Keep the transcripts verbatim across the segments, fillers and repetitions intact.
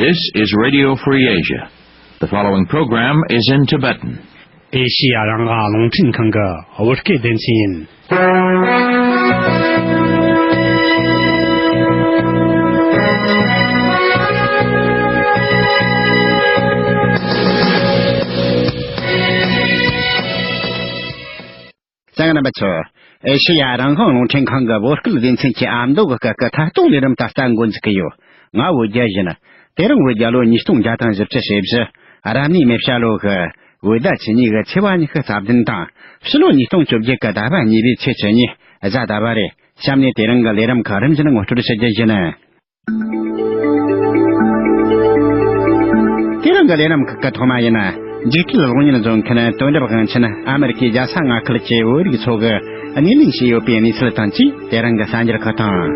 This is Radio Free Asia. The following program is in Tibetan. ཨེ་ཤི་ཡ་རང་དབང་རླུང་འཕྲིན་ཁང་གི་བོད་སྐད་སྡེ་ཚན་ཡིན། གསན་མཁན་རྣམ་པ་ཚོ། ཨེ་ཤེ་ཡ་རང་དབང་རླུང་འཕྲིན་ཁང་གི་བོད་སྐད་སྡེ་ཚན་གྱི་ཨ་མདོ་གི་སྐད་ཀྱི་ཐད་གཏོང་ལས་རིམ་ད་ལྟ་འགོ་འཛུགས་ཀྱི་ཡོད། ང་བོད་རྒྱལ་ཡིན། དེ་རིང་བོད་རྒྱལ་ལོ་ཉིས་སྟོང་བརྒྱ་དང་བཞི་བཅུ་ཞེ་བཞི། རབ་གནས་མེ་བྱ་ལོ་གི་བོད་ཟླ་བཅུ་གཉིས་གི་ཚེས་པ་ཉི་ཤུ་རྩ་བདུན་དང་། ཕྱི་ལོ་ཉིས་སྟོང་བཅོ་བརྒྱད་གི་ཟླ་བ་གཉིས་པའི་ཚེས་བཅུ་གཉིས་གཟའ་ཟླ་བ་རེད། གཤམ་ནས་དེ་རིང་གི་ལས་རིམ་ཁག་རིམ་བཞིན་ངོ་སྤྲོད་ཞུ་རྒྱུ་ཡིན། དེ་རིང་གི་ལས་རིམ་ཁག་གི་ཐོག་མ་ཡིན་ན། འཇིགས་བྲལ་གློག་བརྙན་བཟོ་མཁན་དོན་གྲུབ་དབང་ཆེན་ཨ་མེ་རི་ཀའི་རྒྱལ་ས་མངའ་ཁུལ་གྱི་བོད་རིགས་ཚོ་གི་སྣེ་ལེན་བྱས་ཡོད་པའི་གནས་ཚུལ་དང་བཅས། དེ་རིང་གི་གསར་འགྱུར་ཁག་དང་།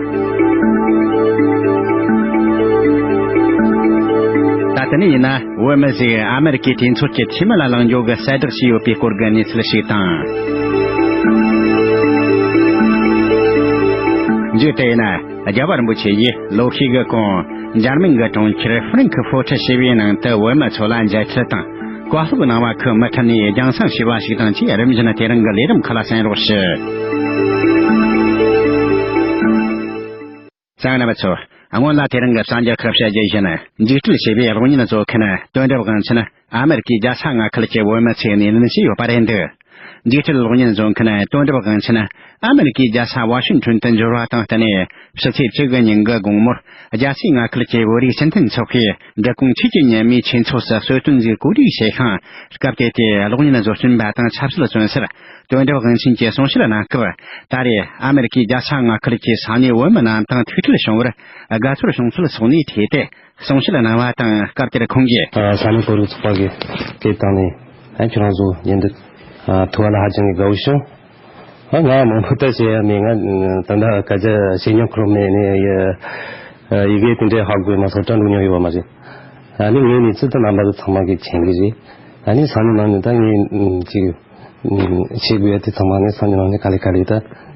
ད་ལྟ་ནས་ཡིན་ན། བོད་མི་ཞིག་ཨ་མེ་རི་ཀའི་གྲོས་ཚོགས་ཀྱི་འཐུས་མི་ལ་ལངས་རྒྱུ་གི་གསལ་བསྒྲགས་བྱས་ཡོད་པའི་སྐོར་གྱི་གནས་ཚུལ་ཞིག་དང་། མཇུག་ཏུ་ཡིན་ན། རྒྱལ་བ་རིན་པོ་ཆེ་ཡིས་ལོ་ཤས་ཀྱི་གོང་འཇར་མན་གྱི་གྲོང་ཁྱེར་ཧྥ་རན་ཁི་ཧྥོ་ཁྲི་ཞེས་པའི་ནང་དུ་བོད་མི་ཚོ་ལ་མཇལ་འཕྲད་དང་བཀའ་སློབ་གནང་བ་ཁོས་མུ་མཐུད་ནས་རྒྱང་སྲིང་བྱས་པ་ཞིག་དང་བཅས། རིམ་བཞིན་དེ་རིང་གི་ལས་རིམ་ཁག་ལ་གསན་རོགས་ཞུ། གསན་མཁན་རྣམ་པ་ཚོ། སྔོན་ལ་དེ་རིང་གི་གསར་འགྱུར་ཁག་བཤད་རྒྱུ་ཡིན། འཇིགས་བྲལ་ཞེས་པའི་གློག་བརྙན་བཟོ་མཁན་དོན་གྲུབ་དབང་ཆེན་ཨ་མེ་རི་ཀའི་རྒྱལ་ས་མངའ་ཁུལ་གྱི་བོད་མི་ཚོས་སྣེ་ལེན་བྱས་ཡོད་པ་རེད་འདུག་འཇིགས་བྲལ་གློག་བརྙན་བཟོ་མཁན་དོན་གྲུབ་དབང་ཆེན་ཨ་མེ་རི་ཀའི་རྒྱལ་ས་ཝ་ཤིང་ཊོན་དུ་འབྱོར་བ་དང་བསྟུན་ནས། ཕྱི་ཚེས་བཅུ་དགུ་ཉིན་གྱི་དགོང་མོར་རྒྱལ་སའི་མངའ་ཁུལ་གྱི་བོད་རིགས་སྤྱི་མཐུན་ཚོགས་པས་འབྲི་གུང་ཆོས་ཀྱི་ཉི་མའི་ཆོས་ཚོགས་སུ་གསོལ་སྟོན་མཛད་གོ་སྒྲིག་བྱས་ཤིང་། སྐབས་དེ་དུས་གློག་བརྙན་བཟོ་སྐྲུན་པ་དང་ཆབ་སྲིད་བཙོན་ཟུར་དོན་གྲུབ་དབང་ཆེན་གྱིས་གསུང་བཤད་གནང་སྐབས། ད་རེས་ཨ་མེ་རི་ཀའི་རྒྱལ་ས་མངའ་ཁུལ་གྱི་ས་གནས་བོད་མི་རྣམས་དང་ཐུག་འཕྲད་བྱུང་བར་དགའ་ཚོར་བྱུང་ཚུལ་སོགས་ནས་ཐོས་ཏེ། གསུང་བཤད་གནང་བ་དང་། སྐབས་དེར་ཁོང་གིས། ཨ། ས་གནས་བོད་རིགས་ཚོགས་པ་གི་སྐད་བཏང་ནས། ཨ། ཁྱོད་རང་ཚོ་མཉམ་དུ། ཨ། ཐུག་པ་ལ་ཧ་ཅང་གི་དགའ་བོ་བྱུང་། ཨ། ང་མང་པོ་ད་བཤད་ཡ་མེད། ང་ད་ལྟ་སྐད་ཆ་བཤད་མྱོང་ཁུར་མེད་ནས་ཡ། ཨ། ཡི་གེ་དེ་འདྲའི་ཧ་གོ་མ་སོང་། སྐྲ་འགྲོ་མྱོང་ཡོད་པ་མ་རེད། ཨ་ནི་ངའི་གནས་ཚུལ་དེ་རྣམ་པ་ཚོ་ཚང་མ་གིས་མཁྱེན་གི་རེད། ཨ་ནི་ས་གནས་ནང་ནས་ད་ངས་ཅིག་བྱེད་དགོས་ཡ་དེ་ཚང་མ་ངས་ས་གནས་ནང་ནས་ག་ལེ་ག་ལེ་ད་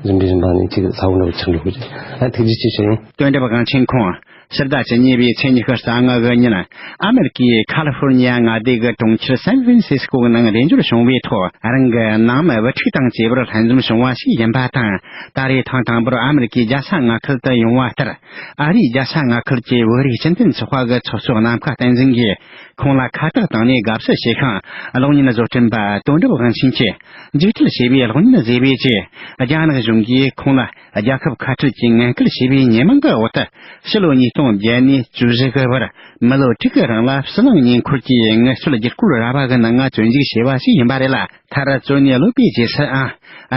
རིམ་པས་རིམ་པ་ནས་ཅིག་ཚ་བོ་འདྲ་བོ་ཆགས་འགྲོ་གི་རེད། ཨ། ཐུགས་རྗེ་ཆེ་ཞུ་ཡིན། དོན་གྲུབ་དབང་ཆེན་ཁོང་། ཕྱི་ཟླ་བཅུ་གཉིས་པའི་ཚེས་ཉི་ཤུ་རྩ་ལྔ་གི་ཉིན། ཨ་མེ་རི་ཀའི་ཁ་ལི་ཧྥོར་ནི་ཡ་མངའ་སྡེ་གི་གྲོང་ཁྱེར་སན་ཧྥན་སིས་ཀོ་གི་ནང་རེས་འབྱོར་བྱུང་བའི་ཐོག་རང་གི་ནང་མི་བུ་ཕྲུག་དང་བཅས་པར་ལྷན་འཛོམས་བྱུང་བ་ཞིག་ཡིན་པ་དང་། ད་རེས་ཐེངས་དང་པོར་ཨ་མེ་རི་ཀའི་རྒྱལ་ས་མངའ་ཁུལ་དུ་ཡོང་བ་ལྟར། ཨ་རིའི་རྒྱལ་ས་མངའ་ཁུལ་གྱི་བོད་རིགས་སྤྱི་མཐུན་ཚོགས་པ་གི་ཚོགས་གཙོ་ནམ་མཁའ་བསྟན་འཛིན་གྱིས་ཁོང་ལ་ཁ་བཏགས་བཏང་ནས་དགའ་བསུ་བྱས་ཤིང་། གློག་བརྙན་བཟོ་སྐྲུན་པ་དོན་གྲུབ་དབང་ཆེན་གྱིས་འཇིགས་བྲལ་ཞེས་པའི་གློག་བརྙན་བཟོས་པའི་རྗེས། རྒྱ་ནག་གཞུང་གིས་ཁོང་ལ་རྒྱལ་ཁབ་ཁ་བྲལ་གྱི་ངན་སྐུལ་བྱས་པའི་ཉེས་མིང་གི་འོག་ཏུ། ཕྱི་ལོ་ཉིས་སྟོང་བརྒྱད་ནས་བཅུ་བཞི་གི་བར་མི་ལོ་དྲུག་གི་རིང་ལ་ཕྱི་ནང་ཉེ་འཁོར་གྱི་ངལ་རྩོལ་བསྒྱུར་བཀོད་ར་བ་གི་ནང་ང་བཙོན་འཇུག་བྱས་པ་ཞིག་ཡིན་པ་རེད་ལ། མཐར་བཙོན་ནས་གློད་པའི་རྗེས་སུའང་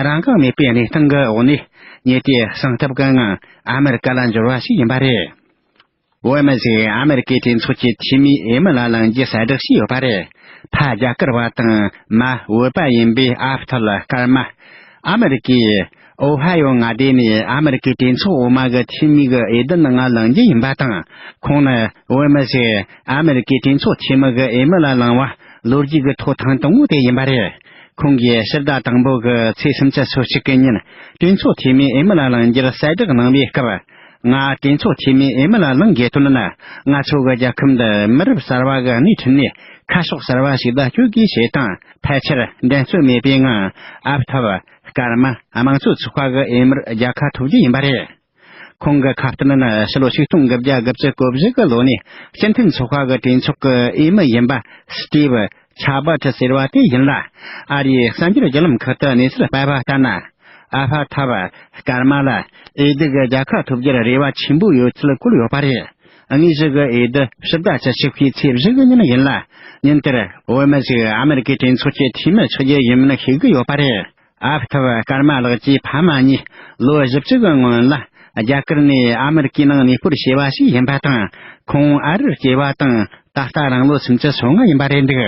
རང་དབང་མེད་པའི་གནས་སྟངས་ཀྱི་འོག་ནས་ཉེ་དུས་གསང་སྟབས་ཀྱི་ངང་ཨ་མེ་རི་ཀ་ལ་འབྱོར་བ་ཞིག་ཡིན་པ་རེད། བོད་མི་ཞིག་ཨ་མེ་རི་ཀའི་གྲོས་ཚོགས་ཀྱི་འཐུས་མིའི་འོས་མི་ལ་ལངས་རྒྱུ་གསལ་བསྒྲགས་བྱས་ཡོད་པ་རེད། ཕ་རྒྱ་གར་བ་དང་མ་བོད་པ་ཡིན་པའི་ཨ་བྷ་ཐབ་ཀརྨ། ཨ་མེ་རི་ཀའི་ཨོ་ཧ་ཡོ་མངའ་སྡེ་ནས་ཨ་མེ་རི་ཀའི་གྲོས་ཚོགས་འོག་མ་གི་འཐུས་མི་གི་འོས་བསྡུ་ནང་ང་ལངས་རྒྱུ་ཡིན་པ་དང་། ཁོང་ནི་བོད་མི་ཞིག་ཨ་མེ་རི་ཀའི་གྲོས་ཚོགས་འཐུས་མི་གི་འོས་མི་ལ་ལངས་པ་ལོ་རྒྱུས་ཀྱི་ཐོག་ཐེངས་དང་པོ་དེ་ཡིན་པ་རེད། ཁོང་གིས་ཕྱི་ཟླ་དང་པོ་གི་ཚེས་སུམ་ཅུ་སོ་གཅིག་གི་ཉིན་གྲོས་ཚོགས་འཐུས་མིའི་འོས་མི་ལ་ལངས་རྒྱུར་གསལ་བསྒྲགས་གནང་བའི་སྐབས། ང་གྲོས་ཚོགས་འཐུས་མིའི་འོས་མི་ལ་ལངས་དགོས་དོན་ནི། ང་ཚོ་གི་རྒྱལ་ཁབ་འདི་མི་རབས་གསར་བ་གི་སྣེ་ཁྲིད་ནས་ཁ་ཕྱོགས་གསར་བ་ཞིག་ལ་བསྐྱོད་དགོས་ཞེས་དང་། ཕལ་ཆེར་འགྲན་རྩོད་མེད་པའི་ངང་ཨ་བྷ་ཐབ་ཀརྨ་དམངས་གཙོའི་ཚོགས་པ་གི་འོས་མིར་རྒྱལ་ཁ་ཐོབ་རྒྱུ་ཡིན་པ་རེད། ཁོང་གི་ཁ་བཏགས་ནི་ཕྱི་ལོ་ཆིག་སྟོང་དགུ་བརྒྱ་དགུ་བཅུ་གོ་བཞི་གི་ལོ་ནས་སྤྱི་མཐུན་ཚོགས་པ་གི་གྲོས་ཚོགས་ཀྱི་འོས་མི་ཡིན་པ་སི་ཏི་བི་ཆ་བྷ་ཏི་ཟེར་བ་དེ་ཡིན་ལ། ཨ་རིའི་གསར་འགྱུར་བརྒྱུད་ལམ་ཁག་ཏུ་གནས་ཚུལ་སྤེལ་བ་ལྟར་ན། ཨ་བྷ་ཐབ་ཀརྨ་ལ་འོས་བསྡུ་གི་རྒྱལ་ཁ་ཐོབ་རྒྱུར་རེ་བ་ཆེན་པོ་ཡོད་ཚུལ་བཀོད་ཡོད་པ་རེད། དངོས་གཞི་གི་འོས་བསྡུ་ཕྱི་ཟླ་བཅུ་གཅིག་པའི་ཚེས་བཞི་གི་ཉིན་ཡིན་ལ། ཉིན་དེར་བོད་མི་ཞིག་ཨ་མེ་རི་ཀའི་གྲོས་ཚོགས་ཀྱི་འཐུས་མི་ཆགས་རྒྱུ་ཡིན་མིན་ཤེས་ཀྱི་ཡོད་པ་རེད། ཨ་བྷ་ཐབ་ཀརྨ་ལགས་ཀྱི་ཕ་མ་གཉིས་ལོ་བཞི་བཅུ་གི་སྔོན་ལ་རྒྱ་གར་ནས་ཨ་མེ་རི་ཀའི་ནང་གནས་སྤོར་བྱས་པ་ཞིག་ཡིན་པ་དང་། ཁོང་ཨ་རིར་སྐྱེས་པ་དང་ད་ལྟ་རང་ལོ་སུམ་ཅུ་སོ་ལྔ་ཡིན་པ་རེད་འདུག་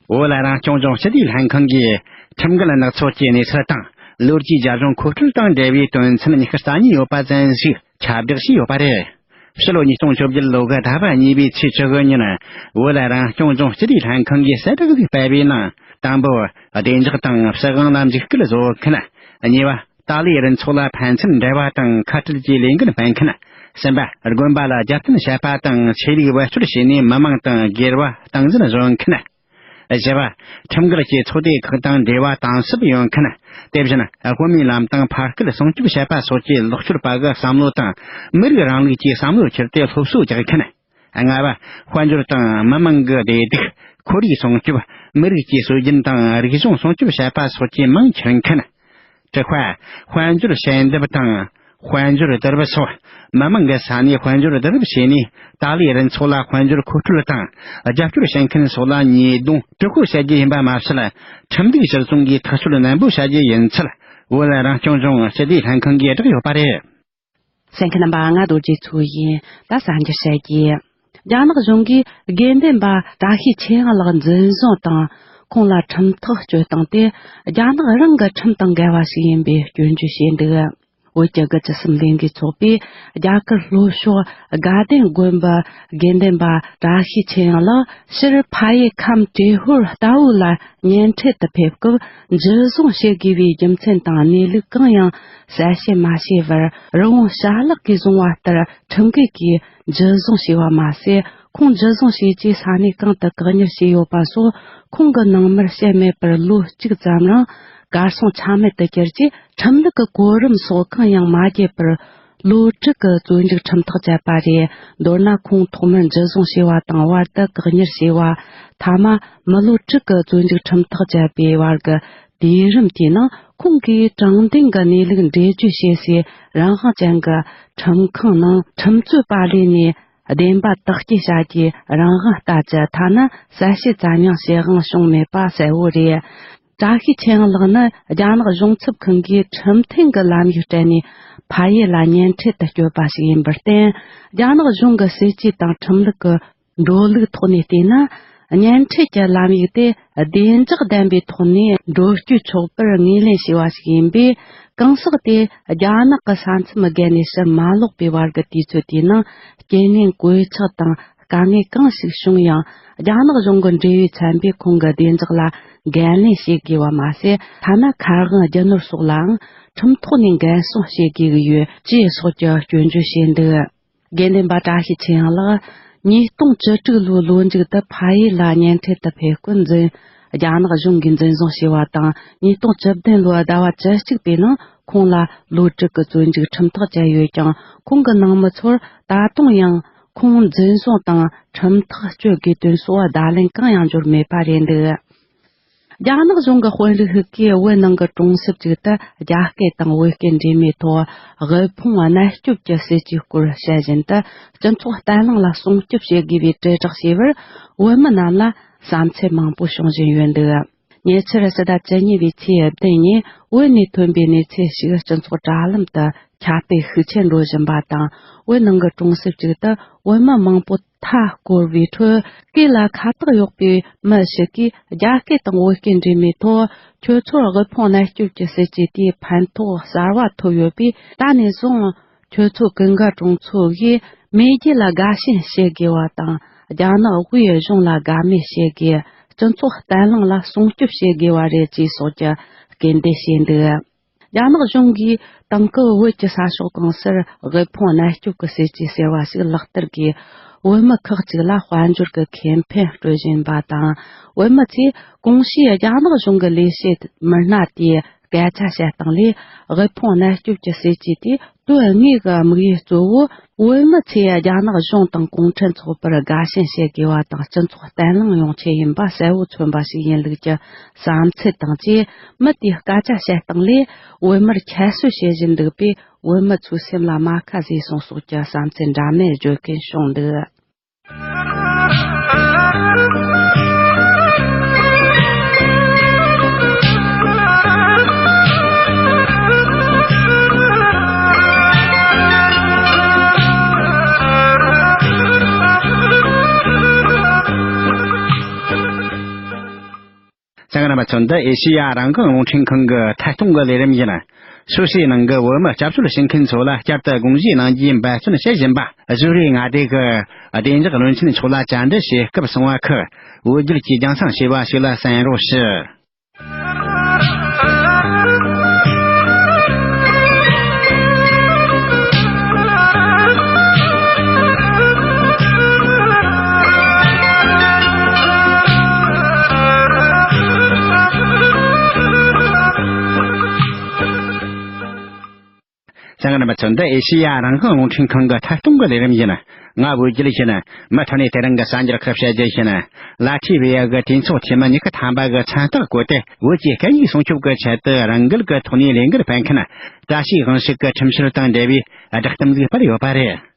བོད་ལ་རང་སྐྱོང་ལྗོངས་སྤྱི་བདེའི་ལྷན་ཁང་གིས་ཁྲིམས་འགལ་ནག་ཚོགས་ཀྱི་གནས་ཚུལ་དང་ལོ་རྒྱུས་རྒྱབ་ལྗོངས་མཁོ་སྤྲོད་དང་འབྲེལ་བའི་དོན་ཚན་ཉི་ཤུ་རྩ་གཉིས་ཡོད་པ་ཅན་ཞིག་ཁྱབ་བསྒྲགས་བྱས་ཡོད་པ་རེད། ཕྱི་ལོ་ཉིས་སྟོང་བཅོ་བརྒྱད་ལོ་གི་ཟླ་བ་གཉིས་པའི་ཚེས་བཅུ་དགུ་ཉིན་བོད་ལ་རང་སྐྱོང་ལྗོངས་སྤྱི་བདེའི་ལྷན་ཁང་གིས་གསལ་བསྒྲགས་ཤིག་སྤེལ་བའི་ནང་། དང་པོ་བདེ་འཇགས་དང་སྲིད་དབང་ལ་འཇིགས་སྐུལ་བཟོ་མཁན། གཉིས་པ་ཏཱ་ལའི་རུ་ཚོགས་ལ་ཕན་ཚུན་འབྲེལ་བ་དང་ཁ་བྲལ་གྱི་ལས་འགུལ་སྤེལ་མཁན། གསུམ་པ། དགོན་པ་ལ་རྒྱབ་རྟེན་བྱེད་པ་དང་ཆོས་ལུགས་བེད་སྤྱོད་བྱས་ནས་མི་མང་དང་སྒེར་བ་སྟངས་འཛིན་བཟོ་མཁན། བཞི་པ། ཁྲིམས་འགལ་གྱི་ཚོགས་སྡེ་ཁག་དང་འབྲེལ་བ་དམ་ཟབ་ཡོད་མཁན། དེ་བཞིན་དབུ་མའི་ལམ་དང་ཕ་སྐད་སྲུང་སྐྱོབ་བྱེད་པ་སོགས་ཀྱི་ལོག་སྤྱོད་པ་གི་བསམ་བློ་དང་མི་རིགས་རིང་ལུགས་ཀྱི་བསམ་བློ་ཁྱེར་ཏེ་སློབ་གསོ་རྒྱག་མཁན། ལྔ་པ། དཔལ་འབྱོར་དང་མི་མང་གི་བདེ་སྡུག་ཁོར་ཡུག་སྲུང་སྐྱོབ། མི་རིགས་ཀྱི་སྲོལ་རྒྱུན་དང་རིག་གཞུང་སྲུང་སྐྱོབ་བྱེད་པ་སོགས་ཀྱི་མིང་ཁྱེར་མཁན། དྲུག་པ། དཔལ་འབྱོར་ཞལ་འདེབས་དང་། དཔལ་འབྱོར་བསྡུ་རུབ་སོགས་མི་མང་གི་ས་ནས་དཔལ་འབྱོར་བསྡུ་རུབ་བྱས་ནས། ཏཱ་ལའི་རུ་ཚོགས་ལ་དཔལ་འབྱོར་མཁོ་སྤྲོད་དང་རྒྱབ་སྐྱོར་བྱེད་མཁན་སོགས་ལ་ཉེས་རྡུང་དྲག་པོ་བྱ་རྒྱུ་ཡིན་པ་མ་ཟད། ཁྲིམས་སྒྲིག་གཞིར་བཟུང་གིས་ཐག་གཅོད་ནན་པོ་བྱ་རྒྱུ་ཡིན་ཚུལ། བོད་རང་སྐྱོང་ལྗོངས་སྤྱི་བདེ་ལྷན་ཁང་གིས་བསྒྲགས་ཡོད་པ་རེད། གསན་མཁན་རྣམ་པ། ང་རྡོ་རྗེ་མཚོ་ཡིན། ད་གསར་འགྱུར་བཤད་རྒྱུ། རྒྱ་ནག་གཞུང་གིས་དགེ་འདུན་པ་བཀྲ་ཤིས་ཆོས་དབྱིངས་ལགས་འཛིན་བཟུང་དང་། ཁོང་ལ་ཁྲིམས་ཐག་གཅོད་སྟངས་དེ་རྒྱ་ནག་རང་གི་ཁྲིམས་དང་འགལ་བ་ཞིག་ཡིན་པའི་སྐྱོན་བརྗོད་བྱས་འདུག། བོད་ཀྱི་དགུ་བཅུ་གསུམ་ལས་འགུལ་ཚོགས་པས་རྒྱ་གར་ལྷོ་ཕྱོགས་དགའ་ལྡན་དགོན་པའི་དགེ་འདུན་པ་བཀྲ་ཤིས་ཆོས་དབྱིངས་ལགས་ཕྱིར་ཕ་ཡུལ་ཁམས་ཏྲེ་ཧོར་རྟ་བོ་ལ་གཉེན་འཕྲད་དུ་ཕེབས་སྐབས་འཇུ་བཟུང་བྱེད་དགོས་པའི་རྒྱུ་མཚན་དང་གནས་ལུགས་གང་ཡང་གསལ་བཤད་མ་བྱས་པར། རི་བོང་བྱ་གླག་གིས་བཟུང་བ་ལྟར་ཁྲིམས་འགལ་གྱིས་འཇུ་བཟུང་བྱས་པ་མ་ཟད། ཁོང་འཇུ་བཟུང་བྱས་རྗེས་ས་གནས་གང་དུ་བཀག་ཉར་བྱས་ཡོད་པ་སོགས་ཁོང་གི་ནང་མིར་བཤད་མེད་པར་ལོ་གཅིག་ཙམ་རིང་གར་སོང་ཆ་མེད་དུ་གྱུར་རྗེས། ཁྲིམས་ལུགས་ཀྱི་གོ་རིམ་སོགས་གང་ཡང་མ་བརྒྱུད་པར། ལོ་དྲུག་གི་བཙོན་འཇུག་ཁྲིམས་ཐག་བཅད་པ་རེད། མདོར་ན། ཁོང་ཐོག་མར་འཇུ་བཟུང་བྱས་པ་དང་། བར་དུ་བཀག་ཉར་བྱས་པ། མཐའ་མ་མི་ལོ་དྲུག་གི་བཙོན་འཇུག་ཁྲིམས་ཐག་བཅད་པའི་བར་གྱི་དུས་རིམ་དེའི་ནང་། ཁོང་གིས་དྲང་བདེན་གྱི་གནས་ལུགས་འགྲེལ་བརྗོད་བྱེད་སའི་རང་དབང་ཅན་གྱི་ཁྲིམས་ཁང་ནང་ཁྲིམས་རྩོད་པ་ལས་ནས་བདེན་པ་དག་སྐྱེལ་བྱ་རྒྱུའི་རང་དབང་ལྟ་ཅི། ཐ་ན་གསལ་བཤད་ཙམ་ཡང་བྱེད་དབང་བྱུང་མེད་པ་གསལ་བོ་རེད། བཀྲ་ཤིས་ཆོས་དབྱིངས་ལགས་ནི་རྒྱ་ནག་གཞུང་ཚབ་ཁང་གིས་ཁྲིམས་མཐུན་གྱི་ལམ་ཡིག་སྤྲད་ནས་ཕ་ཡུལ་ལ་གཉེན་འཕྲད་དུ་བསྐྱོད་པ་ཞིག་ཡིན་པར་བརྟེན། རྒྱ་ནག་གཞུང་གི་སྲིད་ཇུས་དང་ཁྲིམས་ལུགས་ཀྱི་འགྲོ་ལུགས་ཐོག་ནས་བལྟས་ན། གཉེན་འཕྲད་ཀྱི་ལམ་ཡིག་དེ་བདེ་འཇགས་ལྡན་པའི་ཐོག་ནས་འགྲོ་སྐྱོད་ཆོག་པར་ངོས་ལེན་བྱས་པ་ཞིག་ཡིན་པས། གང་ཟག་དེ་རྒྱ་ནག་གི་ས་མཚམས་བརྒལ་ནས་ཕྱིར་མ་ལོག་པའི་བར་གྱི་དུས་ཚོད་དེའི་ནང་། རྐྱེན་ངན་གོད་ཆག་དང་། དཀའ་ངལ་གང་ཞིག་བྱུང་ཡང་། རྒྱ་ནག་གཞུང་གི་འབྲེལ་ཡོད་ཚན་པས་ཁོང་གི་བདེ་འཇགས་ལ་འགན་ལེན་བྱེད་དགོས་པ་མ་ཟད། ཐ་ན་མཁར་དབང་རྒྱུ་ནོར་སོགས་ལའང་ཁྲིམས་ཐོག་ནས་འགན་སྲུང་བྱེད་དགོས་ཀྱི་ཡོད་ཅེས་སོགས་ཀྱི་སྐྱོན་བརྗོད་བྱས་འདུག། དགེ་འདུན་པ་བཀྲ་ཤིས་ཆོས་དབྱིངས་ལགས། ཉིས་སྟོང་བཅུ་དྲུག་ལོའི་ལོ་མཇུག་ཏུ་ཕ་ཡུལ་ལ་གཉེན་འཕྲད་དུ་ཕེབས་སྐབས་འཛིན། རྒྱ་ནག་གཞུང་གིས་འཛིན་བཟུང་བྱས་པ་དང་། ཉིས་སྟོང་བཅུ་བདུན་ལོའི་ཟླ་བ་བཅུ་གཅིག་པའི་ནང་ཁོང་ལ་ལོ་དྲུག་གི་བཙོན་འཇུག་ཁྲིམས་ཐག་བཅད་ཡོད་ཀྱང་། ཁོང་གི་ནང་མི་ཚོར་ད་དུང་ཡང་ཁོང་འཛིན་བཟུང་དང་ཁྲིམས་ཐག་གཅོད་དགོས་དོན་སོགས་བརྡ་ལན་གང་ཡང་འབྱོར་མེད་པ་རེད་འདུག། རྒྱ་ནག་གཞུང་གི་དཔོན་རིགས་ཤིག་གིས་བོད་ནང་གི་གྲོང་གསེབ་ཅིག་ཏུ་རྒྱ་སྐད་དང་བོད་སྐད་འདྲེས་མའི་ཐོག་དབུལ་ཕོངས་གནས་སྐྱོབ་ཀྱི་སྲིད་ཇུས་སྐོར་བཤད་བཞིན་དུ། སྤྱི་ཚོགས་བརྟན་ལྷིང་ལ་སྲུང་སྐྱོབ་བྱེད་དགོས་པའི་དྲིལ་བསྒྲགས་བྱས་པར། བོད་མི་རྣམས་ལ་བསམ་ཚུལ་མང་པོ་བྱུང་བཞིན་ཡོད་འདུག། ཉེ་ཆར་ཕྱི་ཟླ་བཅུ་གཉིས་པའི་ཚེས་བདུན་ཉིན། བོད་ནས་ཐོན་པའི་གནས་ཚུལ་ཞིག་སྤྱི་ཚོགས་དྲ་ལམ་དུ་ཁྱབ་སྤེལ་ཤུགས་ཆེན་འགྲོ་བཞིན་པ་དང་། བོད་ནང་གི་གྲོང་གསེབ་ཅིག་ཏུ་བོད་མི་མང་པོ་མཐའ་བསྐོར་བའི་ཁྲོད། སྐེ་ལ་ཁ་བཏགས་ཡོད་པའི་མི་ཞིག་གིས་རྒྱ་སྐད་དང་བོད་སྐད་འདྲེས་མའི་ཐོག་ཁྱོད་ཚོར་དབུལ་ཕོངས་གནས་སྐྱོབ་ཀྱི་སྲིད་ཇུས་དེས་ཕན་ཐོགས་གསར་བ་ཐོབ་ཡོད་པས། ད་ནས་བཟུང་ཁྱོད་ཚོ་ཀུན་དགའ་གྲོང་ཚོ་ཡིས་མེས་རྒྱལ་ལ་དགའ་ཞེན་བྱེད་དགོས་པ་དང་། རྒྱ་ནག་དབུས་གཞུང་ལ་དགའ་མོས་བྱེད་དགོས། སྤྱི་ཚོགས་བརྟན་ལྷིང་ལ་སྲུང་སྐྱོབ་བྱེད་དགོས་པ་རེད་ཅེས་སོགས་ཀྱི་སྐུལ་འདེད་བྱས་འདུག། རྒྱ་ནག་གཞུང་གིས་དེང་སྐབས་བོད་ཀྱི་ས་ཕྱོགས་གང་སར་དབུལ་ཕོངས་གནས་སྐྱོབ་ཀྱི་སྲིད་ཇུས་ཟེར་བ་ཞིག་ལག་བསྟར་གྱིས། བོད་མི་ཁག་ཅིག་ལ་དཔལ་འབྱོར་གྱི་ཁེ་ཕན་སྤྲོད་བཞིན་པ་དང་། བོད་མི་ཚོས་གོང་ཞུས་རྒྱ་ནག་གཞུང་གི་ལས་བྱེད་མི་སྣ་དེའི་སྐད་ཆ་བཤད་སྟངས་ལས། དབུལ་ཕོངས་གནས་སྐྱོབ་ཀྱི་སྲིད་ཇུས་དེ་དོན་དངོས་ཀྱི་དམིགས་ཡུལ་གཙོ་བོ། བོད་མི་ཚོས་རྒྱ་ནག་གཞུང་དང་གུང་ཁྲན་ཚོགས་པར་དགའ་ཞེན་བྱེད་དགོས་པ་དང་། སྤྱི་ཚོགས་བརྟན་ལྷིང་ཡོང་ཆེད་ཡིན་པ་གསལ་བོ་མཚོན་པ་ཞིག་ཡིན་ལུགས་ཀྱི་བསམ་ཚུལ་དང་བཅས། མི་དེའི་སྐད་ཆ་བཤད་སྟངས་ལས། བོད་མིར་ཁྱད་གསོད་བྱེད་བཞིན་འདུག་པས། བོད་མི་ཚོའི་སེམས་ལ་རྨ་ཁ་བཟོས་སོང་སོགས་ཀྱི་བསམ་ཚུལ་འདྲ་མིན་བརྗོད་མཁན་བྱུང་འདུག། གསན་མཁན་རྣམ་པ་ཚོ། འདི་ཨེ་ཤེ་ཡ་རང་དབང་རླུང་འཕྲིན་ཁང་གི་ཐད་གཏོང་གི་ལས་རིམ་ཡིན། སུད་སིའི་ནང་གི་བོད་མི་སྐྱབས་བཅོལ་བྱེད་མཁན་ཚོ་ལ་བསྐྱར་དུ་དགོངས་ཞུའི་གནང་རྒྱུའི་འབད་བརྩོན་བྱེད་བཞིན་པ། གཞུག་རིང་མངའ་སྡེ་གི་བདེ་འཇགས་བློན་ཆེན་མཆོག་ལ་བཅར་འདྲི་བྱེད་སྐབས་གསུངས་པ་ཁག་བོད་བརྒྱུད་ཀྱིས་རྒྱང་སྲིང་བྱས་པ་ཞིག་ལ་གསན་རོགས་ཞུ། གསན་མཁན་རྣམ་པ་ཚོ། འདི་ཨེ་ཤེ་ཡ་རང་དབང་རླུང་འཕྲིན་ཁང་གི་ཐད་གཏོང་གི་ལས་རིམ་ཡིན། ང་བོད་རྒྱལ་ཡིན། མུ་མཐུད་ནས་དེ་རིང་གི་གསར་འགྱུར་ཁག་བཤད་རྒྱུ་ཡིན། ལ་ཐི་བི་ཡ་གི་གྲོས་ཚོགས་འཐུས་མི་ཉི་ཤུ་ཐམ་པ་གི་མཚན་རྟགས་བཀོད་དེ། བོད་ཀྱི་སྐད་ཡིག་སྲུང་སྐྱོབ་ཀྱི་ཆེད་དུ་རང་འགུལ་གྱི་ཐོག་ནས་ལས་འགུལ་སྤེལ་མཁན་བཀྲ་ཤིས་དབང་ཕྱུག་གི་ཁྲིམས་བཤེར་དང་འབྲེལ་བའི་བསྒྲགས་གཏམ་ཞིག་སྤེལ་ཡོད་པ་རེད།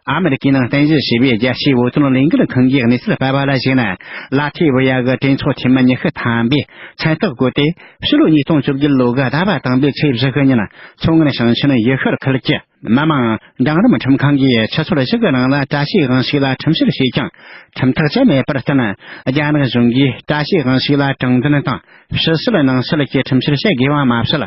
ཨ་མི་རི་ཀས་ནང་རྟེན་གཞི་བྱས་པའི་རྒྱལ་སྤྱིའི་བོད་དོན་ལས་འགུལ་ཁང་གིས་གནས་ཚུལ་སྤེལ་བ་ལ་གཞིགས་ན། ལ་ཐི་བི་ཡ་གི་གྲོས་ཚོགས་འཐུས་མི་ཉི་ཤུ་ཐམ་པས་མཚན་རྟགས་བཀོད་དེ། ཕྱི་ལོ་ཉིས་སྟོང་བཅོ་བརྒྱད་ལོ་གི་ཟླ་བ་དང་པོའི་ཚེས་བཞི་གི་ཉིན་མཚོ་སྔོན་ཞིང་ཆེན་ཡུལ་ཤུལ་ཁུལ་གྱི་མི་དམངས་འབྲིང་རིམ་ཁྲིམས་ཁང་གིས་ཆུ་ཚོད་བཞི་གི་ནང་ལ་བཀྲ་ཤིས་དབང་ཕྱུག་ལ་ཁྲིམས་བཤེར་བྱས་ཀྱང་ཁྲིམས་ཐག་བཅད་མེད་པར་བརྟེན། རྒྱ་ནག་གཞུང་གིས་བཀྲ་ཤིས་དབང་ཕྱུག་ལ་དྲང་བདེན་དང་ཕྱི་བཤོལ་ནང་བཤོལ་གྱི་ཁྲིམས་བཤེར་བྱེད་དགོས་པ་མ་ཟད།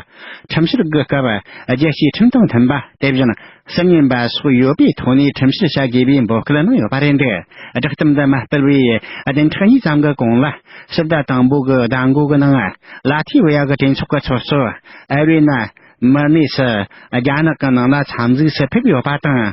ཁྲིམས་བཤེར་གྱི་སྐབས་རྒྱལ་སྤྱིའི་ཁྲིམས་དང་མཐུན་པ། དེ་བཞིན་སྲིད་ཉེན་པ་སོགས་ཡོད་པའི་ཐོག་ནས་ཁྲིམས་བཤེར་བྱ་དགོས་པའི་འབོད་སྐུལ་གནང་ཡོད་པ་རེད་འདུག་བསྒྲགས་གཏམ་འདི་མ་སྤེལ་བའི་བདུན་ཕྲག་གཉིས་ཙམ་གྱི་གོང་ལ། ཕྱི་ཟླ་དང་པོ་གི་ཟླ་མགོ་གི་ནང་། ལ་ཐི་བི་ཡ་གི་གྲོས་ཚོགས་ཀྱི་ཚོགས་གཙོ་ཨ་རི་ན་མི་ནེ་སི་རྒྱ་ནག་གི་ནང་ལ་འཚམས་གཟིགས་སུ་ཕེབས་ཡོད་པ་དང་།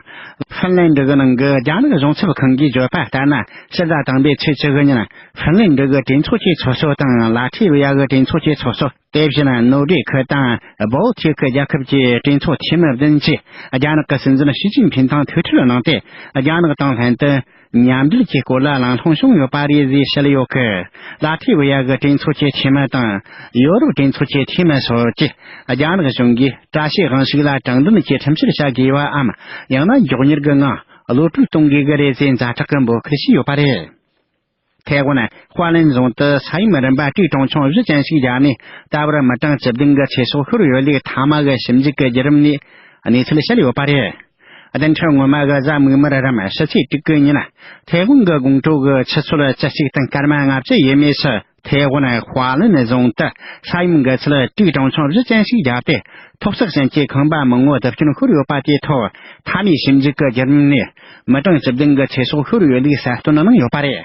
ཧྥིན་ལན་ཌི་གི་ནང་གི་རྒྱ་ནག་གཞུང་ཚབ་ཁང་གིས་བརྗོད་པ་ལྟར་ན། ཕྱི་ཟླ་དང་པོའི་ཚེས་བཅུ་གི་ཉིན་ཧྥིན་ལན་ཌི་གི་གྲོས་ཚོགས་ཀྱི་ཚོགས་གཙོ་དང་། ལ་ཐི་བི་ཡ་གི་གྲོས་ཚོགས་ཀྱི་ཚོགས་གཙོ། དེ་བཞིན་ནོར་ཝེ་ཁུལ་དང་བོལ་ཐིག་རྒྱལ་ཁབ་ཀྱི་གྲོས་ཚོགས་འཐུས་མི་བདུན་གྱིས་རྒྱ་ནག་གི་སྲིད་འཛིན་ཞི་ཅིན་ཕིན་དང་ཐུག་འཕྲད་གནང་སྟེ། རྒྱ་ནག་དང་ལྷན་དུ་མཉམ་འབྲེལ་གྱི་སྐོར་ལ་གླེང་སློང་བྱུང་ཡོད་པ་རེད་ཅེས་བཤད་ཡོད་སྐད། ལ་ཐི་བི་ཡ་གི་གྲོས་ཚོགས་ཀྱི་འཐུས་མི་དང་ཡོ་རོབ་གྲོས་ཚོགས་ཀྱི་འཐུས་མི་སོགས་ཀྱིས་རྒྱ་ནག་གཞུང་གིས་བཀྲ་ཤིས་དབང་ཕྱུག་ལ་དྲང་བདེན་གྱི་ཁྲིམས་བཤེར་བྱ་དགོས་པའམ། ཡང་ན་མགྱོགས་མྱུར་གྱི་ངང་གློད་གྲོལ་གཏོང་དགོས་ཀྱི་རེད་ཅེས་ཛ་དྲག་གི་འབོད་སྐུལ་བྱས་ཡོད་པ་རེད། ཐའེ་ཝན་ཧྭ་ལན་རྫོང་དུ་ས་ཡོམ་རིམ་པ་དྲུག་གྲངས་ཆུང་བཞི་ཅན་ཞིག་བརྒྱབ་ནས། ད་བར་མི་གྲངས་བཅུ་བདུན་གྱི་ཚེ་སྲོག་ཤོར་ཡོད་ལུགས་མཐའ་མ་གི་ཞིབ་འཇུག་གི་བརྒྱུད་རིམ་ནས་གནས་ཚུལ་བཤད་ཡོད་པ་རེད། བདུན་ཕྲག་སྔོན་མ་གི་གཟའ་མིག་དམར་རམ་ཕྱི་ཚེས་དྲུག་གི་ཉིན། ཐའེ་ཝན་གྱི་ཀོང་ཀྲོའུ་གི་ཆུ་ཚོད་བཅུ་གཅིག་དང་སྐར་མ་ལྔ་བཅུ་ཡས་མས་སུ། ཐའེ་ཝན་ཧྭ་ལན་རྫོང་དུ་ས་ཡོམ་གྱི་ཚད་དྲུག་གྲངས་ཆུང་བཞི་ཅན་ཞིག་བརྒྱབ་སྟེ། ཐོག་བརྩེགས་ཅན་གྱི་ཁང་པ་མང་བོ་རྡིབ་སྐྱོན་ཤོར་ཡོད་པ་དེའི་ཐོག་མཐའ་མའི་ཞིབ་འཇུག་གི་བརྒྱུད་རིམ་ནས་མི་གྲངས་བཅུ་བདུན་གྱི་ཚེ་སྲོག་ཤོར་ཡོད་ལུགས་གསལ་སྟོན་གནང་ཡོད་པ་རེད།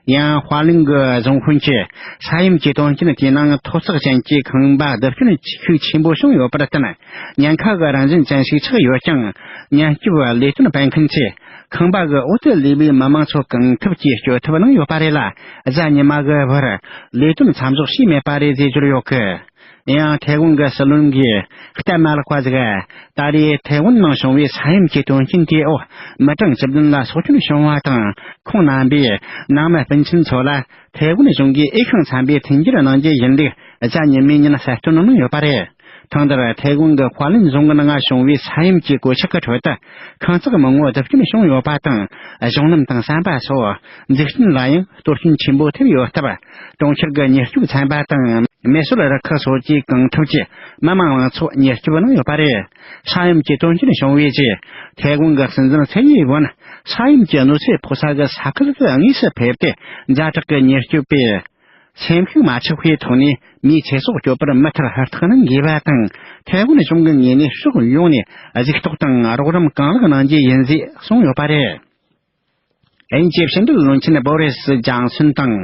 ཡང་ཧྭ་ལན་གྱི་རྫོང་དཔོན་གྱིས་ས་ཡོམ་གྱི་དོན་རྐྱེན་དེའི་ནང་ཐོག་བརྩེགས་ཅན་གྱི་ཁང་པ་རྡིབ་སྐྱོན་ཤུགས་ཆེན་པོ་བྱུང་ཡོད་པར་བརྟེན། ཉེན་ཁ་གི་རང་བཞིན་ཅན་ཞིག་ཆགས་ཡོད་ཀྱང་། ཉེན་སྐྱོབ་ལས་དོན་སྤེལ་མཁན་ཚོས་ཁང་པ་གི་འོག་ཏུ་ལུས་པའི་མི་མང་ཚོ་གང་ཐུབ་ཀྱིས་སྐྱོབ་ཐབས་གནང་ཡོད་པ་རེད་ལ། གཟའ་ཉི་མ་གི་བར་ལས་དོན་མཚམས་འཇོག་བྱས་མེད་པ་རེད་ཅེས་བརྗོད་ཡོད་སྐད། ཡང་ཐའེ་ཝན་གྱི་སྲིད་བློན་གྱིས་སྟབས་མ་ལེགས་པ་ཟིག། ད་རེས་ཐའེ་ཝན་ནང་བྱུང་བའི་ས་ཡོམ་གྱི་དོན་རྐྱེན་དེའི་འོག་མི་གྲངས་བཅུ་བདུན་ལ་སྲོག་སྐྱོན་བྱུང་བ་དང་། ཁོང་རྣམ་པས་ནང་མི་སྤུན་མཆེད་ཚོ་ལ་ཐའེ་ཝན་གཞུང་གིས་འོས་ཤིང་འཚམ་པའི་མཐུན་འགྱུར་གནང་རྒྱུ་ཡིན་ལུགས་གཟའ་ཉི་མའི་ཉིན་གསལ་སྟོན་གནང་ཡོད་པ་རེད། ཐེངས་འདིར་ཐའེ་ཝན་གྱི་ཧྭ་ལན་རྫོང་གི་ནང་བྱུང་བའི་ས་ཡོམ་གྱི་གོད་ཆག་གི་ཁྲོད་དུ། ཁང་བརྩེགས་མང་བོ་རྡིབ་སྐྱོན་བྱུང་ཡོད་པ་དང་། གཞུང་ལམ་དང་ཟམ་པ་སོགས་འཛུགས་སྐྲུན་ལ་ཡང་གཏོར་སྐྱོན་ཆེན་པོ་ཐེབས་ཡོད་སྟབས། གྲོང་ཁྱེར་གྱི་མྱུར་སྐྱོབ་ཚན་པ་དང་མེ་གསོད་རུ་ཁག་སོགས་ཀྱིས་གང་ཐུབ་ཀྱིས་མི་མང་མང་ཚོགས་མྱུར་སྐྱོབ་གནང་ཡོད་པ་རེད། ས་ཡོམ་གྱི་དོན་རྐྱེན་བྱུང་བའི་རྗེས། ཐའེ་ཝན་གྱི་སྲིད་འཛིན་ཚའེ་ཡིན་ཝུན་ས་ཡོམ་གྱི་གནོད་འཚེ་ཕོག་ས་གི་ས་ཁུལ་དུ་དངོས་སུ་ཕེབས་ཏེ། ཛ་དྲག་གི་མྱུར་སྐྱོབ་པས། སེམས་ཤུགས་མ་ཆག་པའི་ཐོག་ནས་མིའི་ཚེ་སྲོག་སྐྱོབ་པར་མུ་མཐུད་ཧུར་ཐག་གནང་དགོས་པ་དང་། ཐའེ་ཝན་གཞུང་གི་ངོས་ནས་ཕྱོགས་ཡོངས་ནས་གཟིགས་རྟོག་དང་རོགས་རམ་གང་ལེགས་གནང་རྒྱུ་ཡིན་ཞེས་གསུངས་ཡོད་པ་རེད། དབྱིན་ཇིའི་ཕྱི་འབྲེལ་བློན་ཆེན་བོ་རི་སི་ཇང་སོན་དང་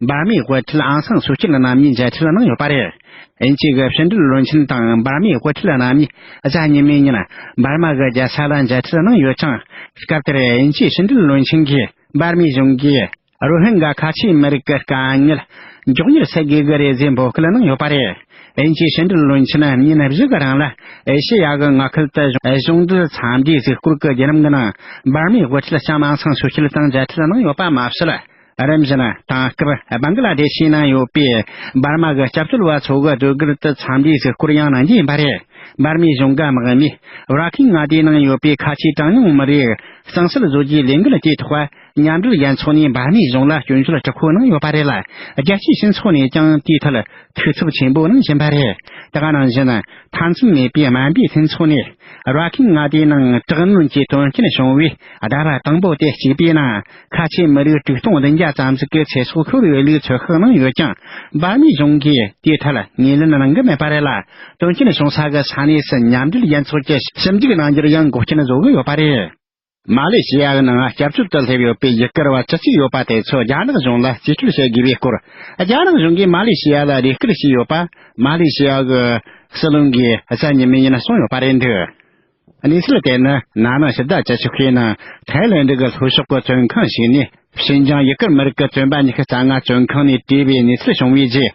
འབར་མའི་དབུ་ཁྲིད་ཨང་སང་སུའུ་ཅི་རྣམ་གཉིས་མཇལ་འཕྲད་གནང་ཡོད་པ་རེད། དབྱིན་ཇི་གི་ཕྱི་འབྲེལ་བློན་ཆེན་དང་འབར་མའི་དབུ་ཁྲིད་རྣམ་གཉིས་གཟའ་ཉི་མའི་ཉིན་འབར་མ་གི་རྒྱལ་ས་ལ་མཇལ་འཕྲད་གནང་ཡོད་ཅིང་། སྐབས་དེར་དབྱིན་ཇིའི་ཕྱི་འབྲེལ་བློན་ཆེན་གྱིས། འབར་མའི་གཞུང་གིས་རོ་ཧིན་གྷ་ཁ་ཆེའི་མི་རིགས་ཀྱི་དཀའ་ངལ་མགྱོགས་མྱུར་སེལ་དགོས་ཀྱི་རེད་ཅེས་འབོད་སྐུལ་གནང་ཡོད་པ་རེད། དབྱིན་ཇིའི་ཕྱི་འབྲེལ་བློན་ཆེན་ཉིན་བཞི་གི་རིང་ལ་ཨེ་ཤེ་ཡ་གི་མངའ་ཁུལ་དུ་གཞུང་འབྲེལ་འཚམས་འདྲིའི་གཟིགས་སྐོར་གྱི་བརྒྱུད་རིམ་གྱི་ནང་འབར་མའི་དབུ་ཁྲིད་ལྕམ་ཨང་སང་སུའུ་ཅི་དང་མཇལ་འཕྲད་གནང་ཡོད་པ་མ་ཟད། རིམ་བཞིན་དེང་སྐབས་བང་ག་ལ་དེ་ཤི་ནང་ཡོད་པའི་འབར་མ་གི་སྐྱབས་བཅོལ་བ་ཚོ་གི་སྡོད་སྒར་དུ་འཚམས་འདྲིའི་གཟིགས་སྐོར་ཡང་གནང་རྒྱུ་ཡིན་པ་རེད། འབར་མའི་གཞུང་གི་དམག་མིས་ར་ཁིན་མངའ་སྡེའི་ནང་ཡོད་པའི་ཁ་ཆེའི་གྲངས་ཉུང་མི་རིགས་གཙང་སེལ་བཟོ་རྒྱུའི་ལས་འགུལ་དེའི་ཐོག་མཉམ་འབྲེལ་རྒྱལ་ཚོགས་ནས་འབར་མའི་གཞུང་ལ་སྐྱོན་བརྗོད་དྲག་པོ་གནང་ཡོད་པ་རེད་ལ། རྒྱལ་སྤྱིའི་སྤྱི་ཚོགས་ནས་ཀྱང་དེའི་ཐད་ཐུགས་འཚབ་ཆེན་པོ་གནང་བཞིན་པ་རེད། དེ་ག་ནང་བཞིན་མཐའ་མཚམས་མེད་པའི་སྨན་པའི་མཐུན་ཚོགས་ནས་ར་ཁིན་མངའ་སྡེའི་ནང་དྲག་གནོན་གྱི་དོན་རྐྱེན་བྱུང་བའི་ཟླ་བ་དང་པོ་དེ་གཅིག་པའི་ནང་ཁ་ཆེ་མི་རིགས་དྲུག་སྟོང་བདུན་བརྒྱ་ཙམ་ཞིག་གི་ཚེ་སྲོག་ཤོར་ཡོད་ལུགས་ཚོད་དཔག་གནང་ཡོད་ཀྱང་། འབར་མའི་གཞུང་གིས་དེའི་ཐད་ངོས་ལེན་གནང་གི་མེད་པ་རེད་ལ། དོན་རྐྱེན་བྱུང་ས་གི་ས་གནས་སུ་མཉམ་འབྲེལ་རྒྱལ་ཚོགས་ཀྱི་ཞིབ་འཇུག་གནང་རྒྱུར་ཡང་འགོག་རྐྱེན་བཟོ་གི་ཡོད་པ་རེད། མ་ལེ་ཤི་ཡ་གི་ནང་སྐྱབས་བཅོལ་དུ་སླེབས་ཡོད་པའི་ཡུལ་སྐོར་བ་བཅུ་གཅིག་ཡོད་པ་དེ་ཚོ་རྒྱ་ནག་གཞུང་ལ་རྩིས་སྤྲོད་བྱེད་དགོས་པའི་སྐོར། རྒྱ་ནག་གཞུང་གིས་མ་ལེ་ཤི་ཡ་ལ་རེ་སྐུལ་བྱས་ཡོད་པ། མ་ལེ་ཤི་ཡ་གི་སྲིད་བློན་གྱིས་གཟའ་ཉི་མའི་ཉིན་གསུངས་ཡོད་པ་རེད་འདུག་གནས་ཚུལ་དེ་ནི་ན་ནིང་ཕྱི་ཟླ་བཅུ་གཅིག་པའི་ནང་ཐའི་ལེན་ཌི་གི་ལྷོ་ཕྱོགས་ཀྱི་བཙོན་ཁང་ཞིག་ནས། ཤིན་ཅང་ཡུ་གུར་མི་རིགས་ཀྱི་བཙོན་པ་ཉི་ཤུ་རྩ་ལྔ་བཙོན་ཁང་ནས་བྲོས་པའི་གནས་ཚུལ་བྱུང་བའི་རྗེས།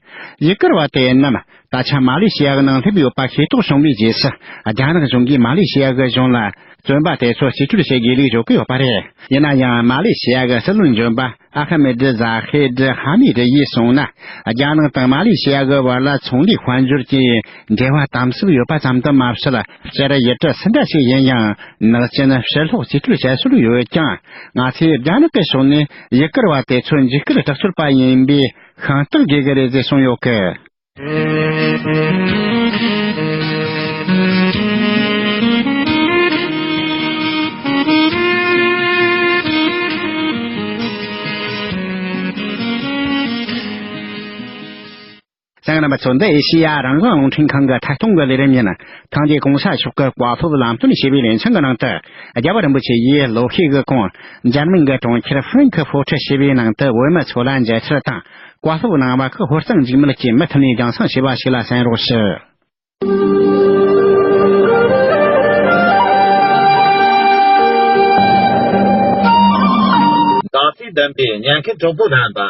ཡུ་གུར་བ་དེ་རྣམས་ ད་ཆ་མ་ལེ་ཤི་ཡ་གི་ནང་སླེབས་ཡོད་པ་ཤེས་རྟོགས་བྱུང་བའི་རྗེས་སུ། རྒྱ་ནག་གཞུང་གིས་མ་ལེ་ཤི་ཡ་གི་གཞུང་ལ་བཙོན་པ་དེ་ཚོ་རྩིས་སྤྲོད་བྱེད་དགོས་ལུགས་བརྗོད་ཀྱི་ཡོད་པ་རེད། ཡིན་ན་ཡང་མ་ལེ་ཤི་ཡ་གི་སྲིད་བློན་གཞོན་པ་ཨ་ཧ་མེ་ཏི་ཛ་ཧེ་ཏི་ཧ་མི་ཏི་ཡིས་གསུངས་ན། རྒྱ་ནག་དང་མ་ལེ་ཤི་ཡ་གི་བར་ལ་ཚོང་ལས་དཔལ་འབྱོར་གྱི་འབྲེལ་བ་དམ་ཟབ་ཡོད་པ་ཙམ་དུ་མ་ཟད། སྤྱིར་ཡུལ་གྲུ་སུ་འདྲ་ཞིག་ཡིན་ཡང་། ནག་ཅན་ཕྱིར་སློག་རྩིས་སྤྲོད་བྱ་སྲོལ་ཡོད་ཀྱང་། ང་ཚོས་རྒྱ་ནག་གི་ཕྱོགས་ནས་ཡུལ་གར་བ་དེ་ཚོ་འཇིགས་སྐུལ་དྲག་སྤྱོད་པ་ཡིན་པས་ཤིན་ཏུ་དགོས་ཀྱི་རེད་ཅེས་གསུངས་ཡོད་ཀི། གསན་མཁན་རྣམ་པ་ཚོ། འདི་ཨེ་ཤེ་ཡ་རང་དབང་རླུང་འཕྲིན་ཁང་གི་ཐད་གཏོང་གི་ལས་རིམ་ཡིན། ཐེངས་འདིའི་གོང་ས་མཆོག་གི་བཀའ་སློབ་ལམ་སྟོན་ཞེས་པའི་ལེ་ཚན་གྱི་ནང་དུ། རྒྱལ་བ་རིན་པོ་ཆེ་ཡིས་ལོ་ཤས་ཀྱི་གོང་འཇར་མན་གྱི་གྲོང་ཁྱེར་ཧྥ་རན་ཁི་ཧྥོ་ཁྲི་ཞེས་པའི་ནང་དུ་བོད་མི་ཚོ་ལ་མཇལ་འཕྲད་དང་། བཀའ་སློབ་གནང་བ་ཁག་ཧོར་གཙང་འཇིགས་མེད་ཀྱིས་མུ་མཐུད་ནས་རྒྱང་སྲིང་བྱས་པ་ཞིག་ལ་གསན་རོགས་ཞུ། དགའ་བསུ་ལྡན་པའི་ཉན་མཁན་གྲོགས་པོ་རྣམ་པ།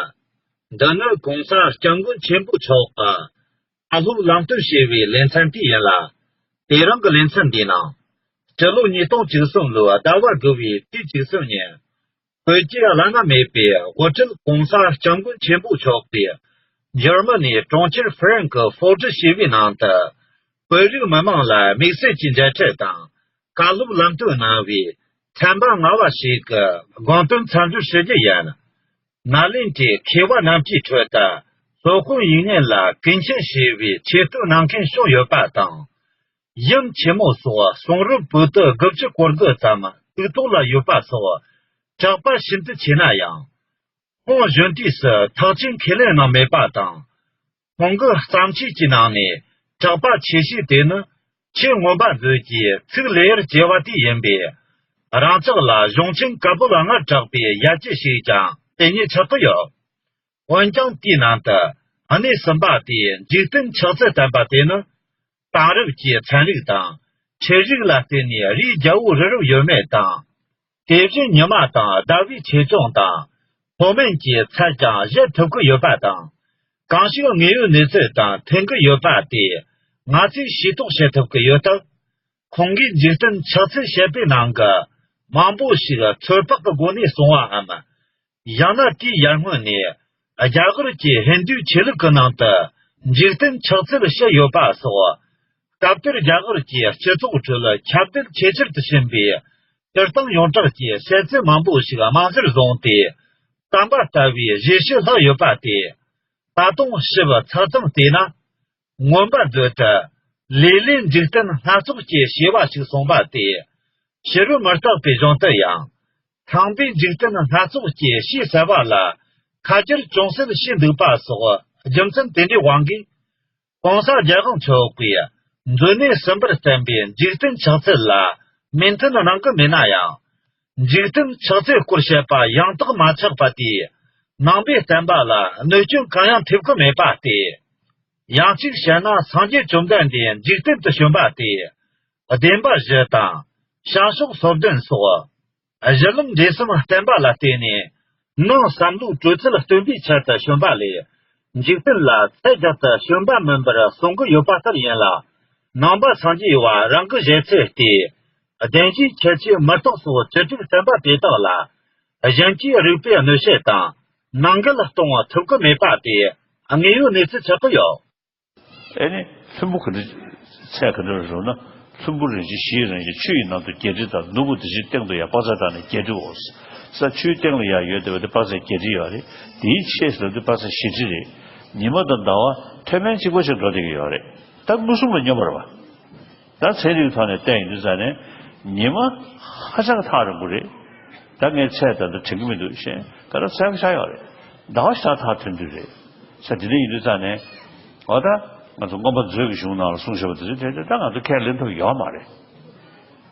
འདི་ནི་གོང་ས་སྐྱབས་མགོན་ཆེན་པོ་མཆོག་གི་བཀའ་སློབ་ལམ་སྟོན་ཞེས་པའི་ལེ་ཚན་དེ་ཡིན་ལ། དེ་རིང་གི་ལེ་ཚན་འདིའི་ནང་། སྤྱི་ལོ་ཉིས་སྟོང་བཅུ་གསུམ་ལོའི་ཟླ་བ་དགུ་བའི་དུས་བཅུ་གསུམ་ཉིན། བོད་ཀྱི་བླ་ན་མེད་པའི་དབུ་ཁྲིད་གོང་ས་སྐྱབས་མགོན་ཆེན་པོ་མཆོག་གིས་འཇར་མ་ནིའི་གྲོང་ཁྱེར་ཧྥ་རན་ཁི་ཧྥོ་ཁྲི་ཞེས་པའི་ནང་དུ། བོད་རིགས་མི་མང་ལ་དམིགས་བསལ་གྱི་མཇལ་འཕྲད་དང་། བཀའ་སློབ་ལམ་སྟོན་གནང་བའི་ཚན་པ་ལྔ་བ་ཞིག་གི་དགོངས་དོན་མཚམས་སྦྱོར་ཞུ་རྒྱུ་ཡིན། ནཱ་ལེནྡྲའི་མཁས་པ་རྣམས་ཀྱི་ཁྲོད་དུ། སློབ་དཔོན་དབྱིག་གཉེན་ལ་གུས་མཁྱེན་ཞེས་པའི་ཆེ་བསྟོད་གནང་མཁན་བྱུང་ཡོད་པ་དང་། ཡུམ་ཆེན་མོ་སོགས་གསུང་རབ་པོ་ཏི་དགུ་བཅུ་གོ་དགུ་ཙམ་ཐུགས་ཐོག་ལ་ཡོད་པ་སོགས་གྲགས་པ་ཤིན་ཏུ་ཆེ་ན་ཡང་། ཁོང་གཞོན་དུས་སུ་ཐག་ཆོད་ཁས་ལེན་གནང་མེད་པ་དང་། ཁོང་གི་བརྩམས་ཆོས་ཀྱི་ནང་ནས་གྲགས་པ་ཆེ་ཤོས་དེ་ནི། ཆེས་མངོན་པ་མཛོད་ཀྱི་ཚིག་ལེའུར་གྱེས་པ་དེ་ཡིན་པས། རང་ཅག་ལ་གཞུང་ཆེན་བཀའ་པོད་ལྔར་གྲགས་པའི་ཡ་གྱལ་ཞེས་ཀྱང་དེ་ཉིད་ཆགས་ཀྱི་ཡོད། འོན་ཀྱང་དེའི་ནང་དུ་གནས་གསུམ་པ་སྟེ། འཇིག་རྟེན་ཆགས་ཚུལ་བསྟན་པ་དེ་ནི། དེང་རབས་ཀྱི་ཚན་རིག་དང་ཆོས་རིག་ལ་བརྟེན་ནས་རིགས་རྒྱ་བོད་རི་རབ་ཡོད་མེད་དང་། དེ་བཞིན་ཉི་མ་དང་ཟླ་བའི་ཆེ་ཆུང་དང་། མཐོ་དམན་གྱི་ཚད་ཀྱང་བཞེད་ཐུབ་ཀྱི་ཡོད་པ་དང་། གང་ཞིག་དངོས་ཡོད་གནས་ཚུལ་དང་མཐུན་གྱི་ཡོད་པ་དེ་ང་ཚོས་ཤེས་རྟོགས་བྱེད་ཐུབ་ཀྱི་ཡོད་སྟབས། ཁོང་གིས་འཇིག་རྟེན་ཆགས་ཚུལ་བཤད་པའི་ནང་གི་མང་པོ་ཞིག་ཚོད་དཔག་གི་སྒོ་ནས་གསུངས་པའམ། ཡང་ན་དེའི་ཡར་སྔོན་ནས་རྒྱ་གར་གྱི་ཧིན་རྡུའི་ཆོས་ལུགས་ཀྱི་ནང་དུ་འཇིག་རྟེན་ཆགས་ཚུལ་བཤད་ཡོད་པ་སོགས། སྐབས་དེར་རྒྱ་གར་གྱི་སྤྱི་ཚོགས་ཁྲོད་ཁྱབ་གདལ་ཆེས་ཆེར་དུ་ཕྱིན་པའི་སྤྱིར་བཏང་ཡོངས་གྲགས་ཀྱི་བཤད་ཚུལ་མང་པོ་ཞིག་རྨང་གཞིར་བཟུང་སྟེ། བསྟན་པ་ལྟ་བུའི་བཞེད་ཕྱོགས་ལྷག་ཡོད་པ་དེ། ད་དུང་ཞིབ་ཚགས་ཙམ་བལྟས་ན། མངོན་པ་མཛོད་དུ། ལེ་ལོའི་འཇིག་རྟེན་སྣ་ཚོགས་ཀྱི་ཞེས་པ་ཞིག་གསུངས་པ་དེ། ཕྱི་རོལ་མུ་སྟེགས་པའི་གཞུང་དུ་ཡང་། ཁང་པའི་འཇིག་རྟེན་སྣ་ཚོགས་ཀྱི་ཞེས་ཟེར་བ་ལ། ཁ་སྦྱར་ཅུང་ཟད་བྱས་འདུག་པ་སོགས་རྒྱུ་མཚན་དེ་འདྲའི་དབང་གིས། གོང་ས་རྒྱལ་དབང་མཆོག་གིས་མཛོད་གནས་གསུམ་པར་བསྟན་པའི་འཇིག་རྟེན་ཆགས་ཚུལ་ལ་མོས་མཐུན་གནང་གི་མེད་ན་ཡང་། འཇིག་རྟེན་ཆགས་ཚུལ་སྐོར་བཤད་པ་ཡང་དག་མ་ཆགས་པ་དེས་ནང་པའི་བསྟན་པ་ལ་གནོད་སྐྱོན་གང་ཡང་ཐེབས་ཀྱི་མེད་པ་སྟེ། ཡང་གཅིག་བཤད་ན་སངས་རྒྱས་བཅོམ་ལྡན་འདས་འཇིག་རྟེན་དུ་བྱོན་པ་དེ། བདེན་པ་བཞི་དང་། བྱང་ཕྱོགས་སོ་བདུན་སོགས། གཞི་ལམ་འབྲས་གསུམ་བསྟན་པ་ལ་བརྟེན་ནས། ནང་བསམ་བློའི་དྲོད་ཚད་སྟོན་པའི་ཆེད་དུ་བྱོན་པ་ལས། འཇིག་རྟེན་ལ་ཚད་བརྒྱབ་ཏུ་བྱོན་པ་མིན་པར་གསུང་གི་ཡོད་པ་ལྟར་ཡིན་ལ། ནང་པ་སངས་རྒྱས་པ་རང་གི་བཞེད་ཚུལ་སྟེ། བདེན་བཞིའི་ཁྱད་ཆོས་མུ་སྟེགས་སོགས་བཅུ་དྲུག་བསྟན་པ་དེ་དག་ལ། གཞན་གྱིས་རིགས་པས་གནོད་བྱེད་དང་ནང་འགལ་གཏོང་ཐུབ་ཀྱི་མེད་པ་དེ་དངོས་ཡོད་གནས་ཚུལ་ཆགས་ཀྱི་ཡོད། ཨེ་ནི། ལྷུན་པོ་ག་འདྲ། ཚད་ག་འདྲ་རེད་ཟེར་ན། ལྷུན་པོ་རིན་ཆེན་བཞིའི་རང་བཞིན་ཆུ་ཡི་ནང་དུ་བརྒྱད་ཁྲི་དང་ནོར་བུ་དེ་བཞིན་སྟེང་དུ་ཡང་དཔག་ཚད་དང་ནི་བརྒྱད་ཁྲིའོ། ས་ཆུའི་སྟེང་ལ་ཡང་ཡོད་བསྡད་པ་དེ་དཔག་ཚད་བརྒྱད་ཁྲི་ཡོད་རེད། དེའི་ཕྱེད་ཟེར་དུས་དཔག་ཚད་བཞི་ཁྲི་རེད། ཉི་མ་དང་ཟླ་བ་མཐོ་དམན་གཅིག་པ་ཞིག་འགྲོ་བསྡད་ཀྱི་ཡོད་རེད། ད་མངོན་སུམ་ལ་སྙོམས་པ་རེད་བ། ད་ཚན་རིག་ཐོག་ནས་བལྟས་ཡིན་དུས་ཙང་ནས་ཉི་མ་ཧ་ཅང་ཐག་རིང་པོ་རེད། ད་ངས་ཚད་ད་ལྟ་དྲན་གྱི་མི་འདུག་གཞན་ག་རེ་ཚད་ཆགས་ཡོད་རེད། ཟླ་བ་ཞེ་དྲག་ཐག་མཐུན་དུས་རེད། ས་དེ་འདྲ་ཡིན་དུས་ཙང་ནས་འོ་ད་ང་ཚོ་མངོན་པ་མཛོད་ཀྱི་གཞུང་ནང་ལ་གསུངས་བཞག་པ་དེ་ཚོ་དེ་ད་ང་ཚོ་ཁས་ལེན་ཐུབ་ཡོད་མ་རེད།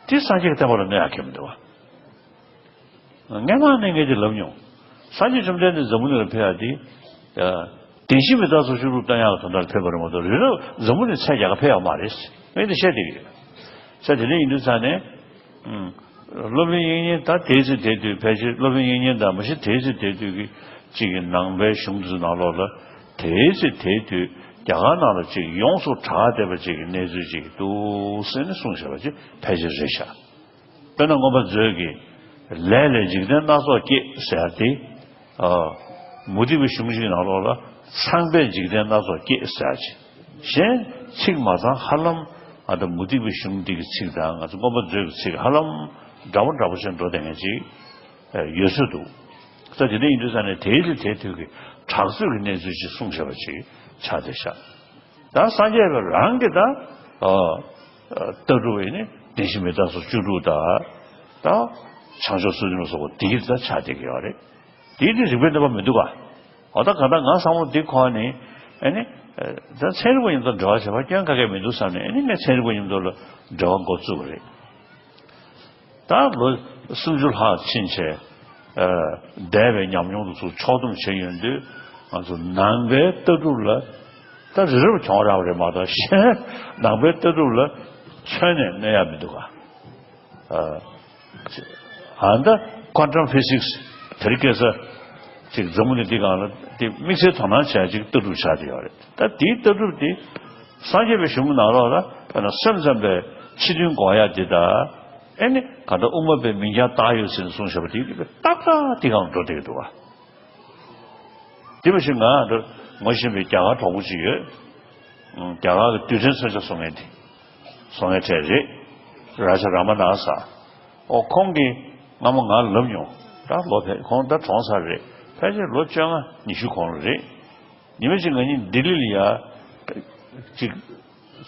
དེ་སངས་རྒྱས་ཀྱི་བསྟན་པ་ལ་གནོད་ཡག་གི་མི་འདུག་བ། སྔན་མ་ནས་ངས་དེ་ལབ་མྱོང་། སངས་རྒྱས་བཅོམ་ལྡན་འདས་འཛམ་བུ་གླིང་ལ་ཕེབས་ཡག་དེ། བདེན་བཞི་མི་རྟག་སོགས་བཅུ་དྲུག་བསྟན་ཡག་གི་དོན་དག་ལ་ཕེབས་པ་རེད་མ་གཏོགས་རི་རབ་འཛམ་བུ་གླིང་ཚད་རྒྱག་ག་ཕེབས་ཡག་མ་རེད། ངས་དེ་བཤད་བསྡད་ཀྱི་ཡོད། ས་དེ་འདྲ་ཡིན་དུས་ཙང་ནས། སློབ་དཔོན་དབྱིག་གཉེན་ད་དེའི་ཚེ་དེའི་དུས་ཕལ་ཆེར་སློབ་དཔོན་དབྱིག་གཉེན་དང་མ་གཞི་དེའི་ཚེ་དེའི་དུས་ཀྱི་གཅིག་གི་ནང་པའི་གཞུང་དེ་ཚོ་ནང་ལོགས་ལ་དེའི་ཚེ་དེའི་དུས་ རྒྱ་གར་ནང་ལ་ཅིག་ཡོངས་སུ་གྲགས་བསྡད་པ་ཅིག་གི་གནས་ཚུལ་ཅིག་འདུག་ཟེར་ནས་གསུངས་བཞག་པ་ཅིག་ཕལ་ཆེར་རེད་ཤག་དཔེར་ན་མངོན་པ་མཛོད་ཀྱི་ལས་ལས་འཇིག་རྟེན་སྣ་ཚོགས་སྐྱེས་ཟེར་ཏེ། ཨ། མུ་སྟེགས་པའི་གཞུང་ཞིག་ནང་ལོགས་ལ་ཚངས་པས་འཇིག་རྟེན་སྣ་ཚོགས་སྐྱེས་ཟེར་ཅིག་གཞན་ཚིག་མ་ཚང་ཧ་ལམ་ཨ་ད་མུ་སྟེགས་པའི་གཞུང་འདི་གི་ཚིག་དང་ང་ཚོ་མངོན་པ་མཛོད་ཀྱི་ཚིག་ཧ་ལམ་འདྲ་པོ་འདྲ་པོ་བྱས་འགྲོ་བསྡད་མཁན་ཅིག་ཡོད་ཚོད་འདུག་ས་དེ་འདྲ་ཡིན་དུས་ས་ནས་དེའི་ལས་དེ་དུས་ཀྱི་གྲགས་ཚོད་ཀྱི་གནས་ཚུལ་ཅིག་གསུངས་བཞག་པ་ཅིག་ཆགས་བསྡད་ཤག་ད་སངས་རྒྱས་པ་རང་གིས་ད་ཨ་ཨ་ལྟ་གྲུབ་ཡིན་ནི་བདེན་བཞི་མི་རྟག་སོགས་བཅུ་དྲུག་དང་ད་བྱང་ཆུབ་སེམས་སོགས་འདི་གིས་ད་ཆགས་བསྡད་ཀྱི་ཡོད་རེད། དེའི་དུས་རིགས་པའི་གནོད་པ་མི་འདུག་ག་འོ་ད་གང་ལྟར་ང་བསམ་བློ་འདི་འཁོར་ནས་ཨ་ནི་ཨ་ད་ཚན་རིག་པ་མཉམ་དུ་འབྲེལ་བ་བྱེད་པ་སྐྱོན་ག་གེ་མི་འདུག་བསམ་ནས་ཨ་ནི་ངས་ཚན་རིག་པ་མཉམ་དུ་ལ་འབྲེལ་བ་འགོ་བཙུགས་པ་རེད། ད་ལོ་སུམ་ཅུ་ལྷག་ཕྱིན་བྱས། ཨ། འདས་པའི་ཉམས་མྱོང་དེ་ཚོ་ཕྱོགས་བསྡོམས་བྱས་ཡོང་དུས་ང་ཚོ་ནང་པའི་ལྟ་གྲུབ་ལ་ད་རི་རབ་གྱོང་རག་པ་རེད་མ་གཏོགས་གཞན་ནང་པའི་ལྟ་གྲུབ་ལ་ཁྱོན་ནས་གནོད་ཡ་མི་འདུག་ག་ཨ། ཨ་ད་quantum physics་དེ་རིང་ཁ་སང་ཅིག་འཛམ་བུ་གླིང་འདི་སྒང་ལ་དེ་དམིགས་བསལ་དོ་སྣང་བྱ་ཡ་ཅིག་ལྟ་གྲུབ་ཆགས་བསྡད་ཡོད་རེད། ད་དེའི་ལྟ་གྲུབ་དེ་སངས་རྒྱས་པའི་གཞུང་གི་ནང་ལོགས་ལ་དཔེར་ན་སེམས་ཙམ་པའི་ཕྱི་དོན་འགོག་ཡ་དེ་དང་། ཨེ་ནི་ག་ད་དབུ་མ་པའི་མིང་རྐྱང་བཏགས་ཡོད་ཟེར་ནས་གསུངས་བཞག་པ་དེ་ཏག་ཏག་དེ་གང་འགྲོ་བསྡད་ཀྱི་འདུག་བ། དེ་མ་གཞི་ང་འདྲ་ངོ་ཤེས་པའི་རྒྱ་གར་གྲོགས་པོ་ཅིག་ཡོད། ཨང་། རྒྱ་གར་གྱི་རྡུལ་ཕྲན་མཚོན་ཆ་བཟོ་མཁན་དེ། བཟོ་མཁན་གྲས་རེད། རཱ་ཇ་ར་མ་ན་ས། ཨོ་ཁོང་གིས་སྔ་མོ་ང་ལབ་མྱོང་། ད་ལོ་ཕེད་ཁོང་ད་གྲོངས་ཚར་རེད། ཕལ་ཆེར་ལོ་བཅོ་ལྔ་ཉི་ཤུ་གོང་ལ་རེད། ཉི་མ་གཅིག་ང་གཉིས་ལྡི་ལི་ལ་ཡ་ཅིག་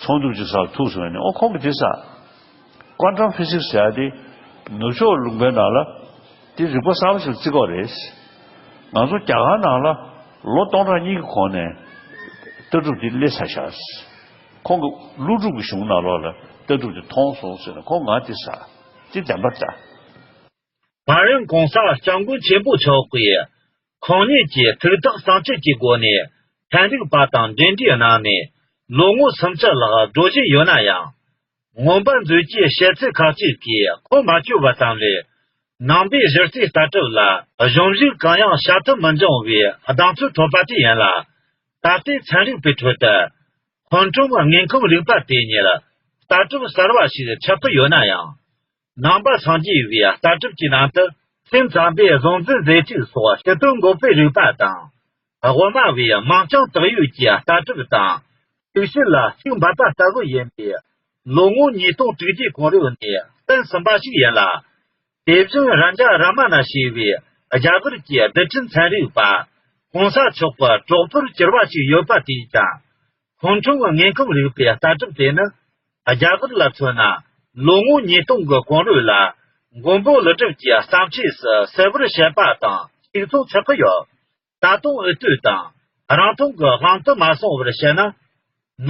ཚོགས་འདུ་ཅིག་སར་ཐུག་སོང་ནས་ཨོ་ཁོང་གིས་དེ་ས། Quantum Physics་ཟེར་ཡ་དེ་ནུབ་ཕྱོགས་ལུང་པའི་ནང་ལ་དེ་རིག་པ་གསར་པ་ཞིག་བརྩི་གི་རེད། ང་ཚོ་རྒྱ་གར་ནང་ལ་ལོ་སྟོང་ཕྲག་གཉིས་ཀྱི་གོང་ནས་ལྟ་གྲུབ་དེ་སླེབས་ཚར་ཤག་ཁོང་གིས་ཀླུ་སྒྲུབ་ཀྱི་གཞུང་ནང་ལོགས་ལ་ལྟ་གྲུབ་དེ་མཐོང་སོང་ཟེར་ནས་ཁོང་ང་དེ་ས་དེ་བདེན་པ་འདྲ། བྷ་རན་གོང་ས་སྐྱབས་མགོན་ཆེན་པོ་མཆོག་གིས་ཁོང་ཉིད་ཀྱི་ཐུགས་ཐག་གཙང་བཅད་ཀྱི་སྒོ་ནས་ཚན་རིག་པ་དང་འབྲེལ་འདྲིས་གནང་ནས་ལོ་ངོ་སུམ་ཅུ་ལྷག་འགྲོ་བཞིན་ཡོད་ན་ཡང་། མངོན་པ་མཛོད་ཀྱི་བཤད་ཚུལ་ཁག་ཅིག་གིས་ཁོང་མ་བསྐྱོད་པ་ཙམ་ལས། ནང་པའི་གཞི་རྩའི་ལྟ་གྲུབ་ལ་གཞུང་ལུགས་གང་ཡང་བྱ་ཐབས་མི་འབྱུང་བའི་གདེང་ཚོད་ཐོབ་པ་དེ་ཡིན་ལ། ད་ལྟའི་ཚན་རིག་པའི་ཁྲོད་དུ། འཁོན་འཁྲུམ་དངོས་ཁམས་རིག་པ་དེ་ཉིད་ལྟ་གྲུབ་གསར་བ་ཞིག་ཆགས་ཀྱི་ཡོད་ན་ཡང་། ནང་པ་སངས་རྒྱས་པའི་ལྟ་གྲུབ་ཀྱི་ནང་དུ་སེམས་ཙམ་པའི་གཟུང་འཛིན་རྫས་གཅིག་སོགས་སྤྱི་དོན་འགོག་པའི་རིག་པ་དང་། དབུ་མ་བའི་མིང་རྐྱང་བཏགས་ཡུལ་གྱི་ལྟ་གྲུབ་དང་། དུག་ཤེད་ལ་ཚིག་འབབ་པ་ལྟ་བུ་ཡིན་པས། ལོ་ངོ་ཉིས་སྟོང་དྲུག་བརྒྱའི་གོང་རོལ་ནས་བསྟན་ཟིན་པ་ཞིག་ཡིན་ལ། དེ་བཞིན་རཱ་ཇ་ར་མ་ན་ཞེས་པའི་རྒྱ་གར་གྱི་རྡུལ་ཕྲན་ཚན་རིག་པ་གོང་ས་མཆོག་གི་གྲོགས་པོར་གྱུར་པ་ཞིག་ཡོད་པ་དེས་ཀྱང་། འཁོན་འཁྲུམ་དངོས་ཁམས་རིག་པའི་ལྟ་གྲུབ་དེ་ནི་རྒྱ་གར་ལ་མཚོན་ན་ལོ་ངོ་ཉིས་སྟོང་གི་གོང་རོལ་ལ་མགོན་པོ་ཀླུ་སྒྲུབ་ཀྱི་བརྩམས་ཆོས་སུ་གསལ་བོར་བཤད་པ་དང་གཅིག་མཚུངས་ཆགས་ཀྱི་ཡོད། ད་དུང་འུ་ཚོས་དང་རང་མཐོང་གི་དབང་དུ་མ་སོང་བར་བཤད་ན།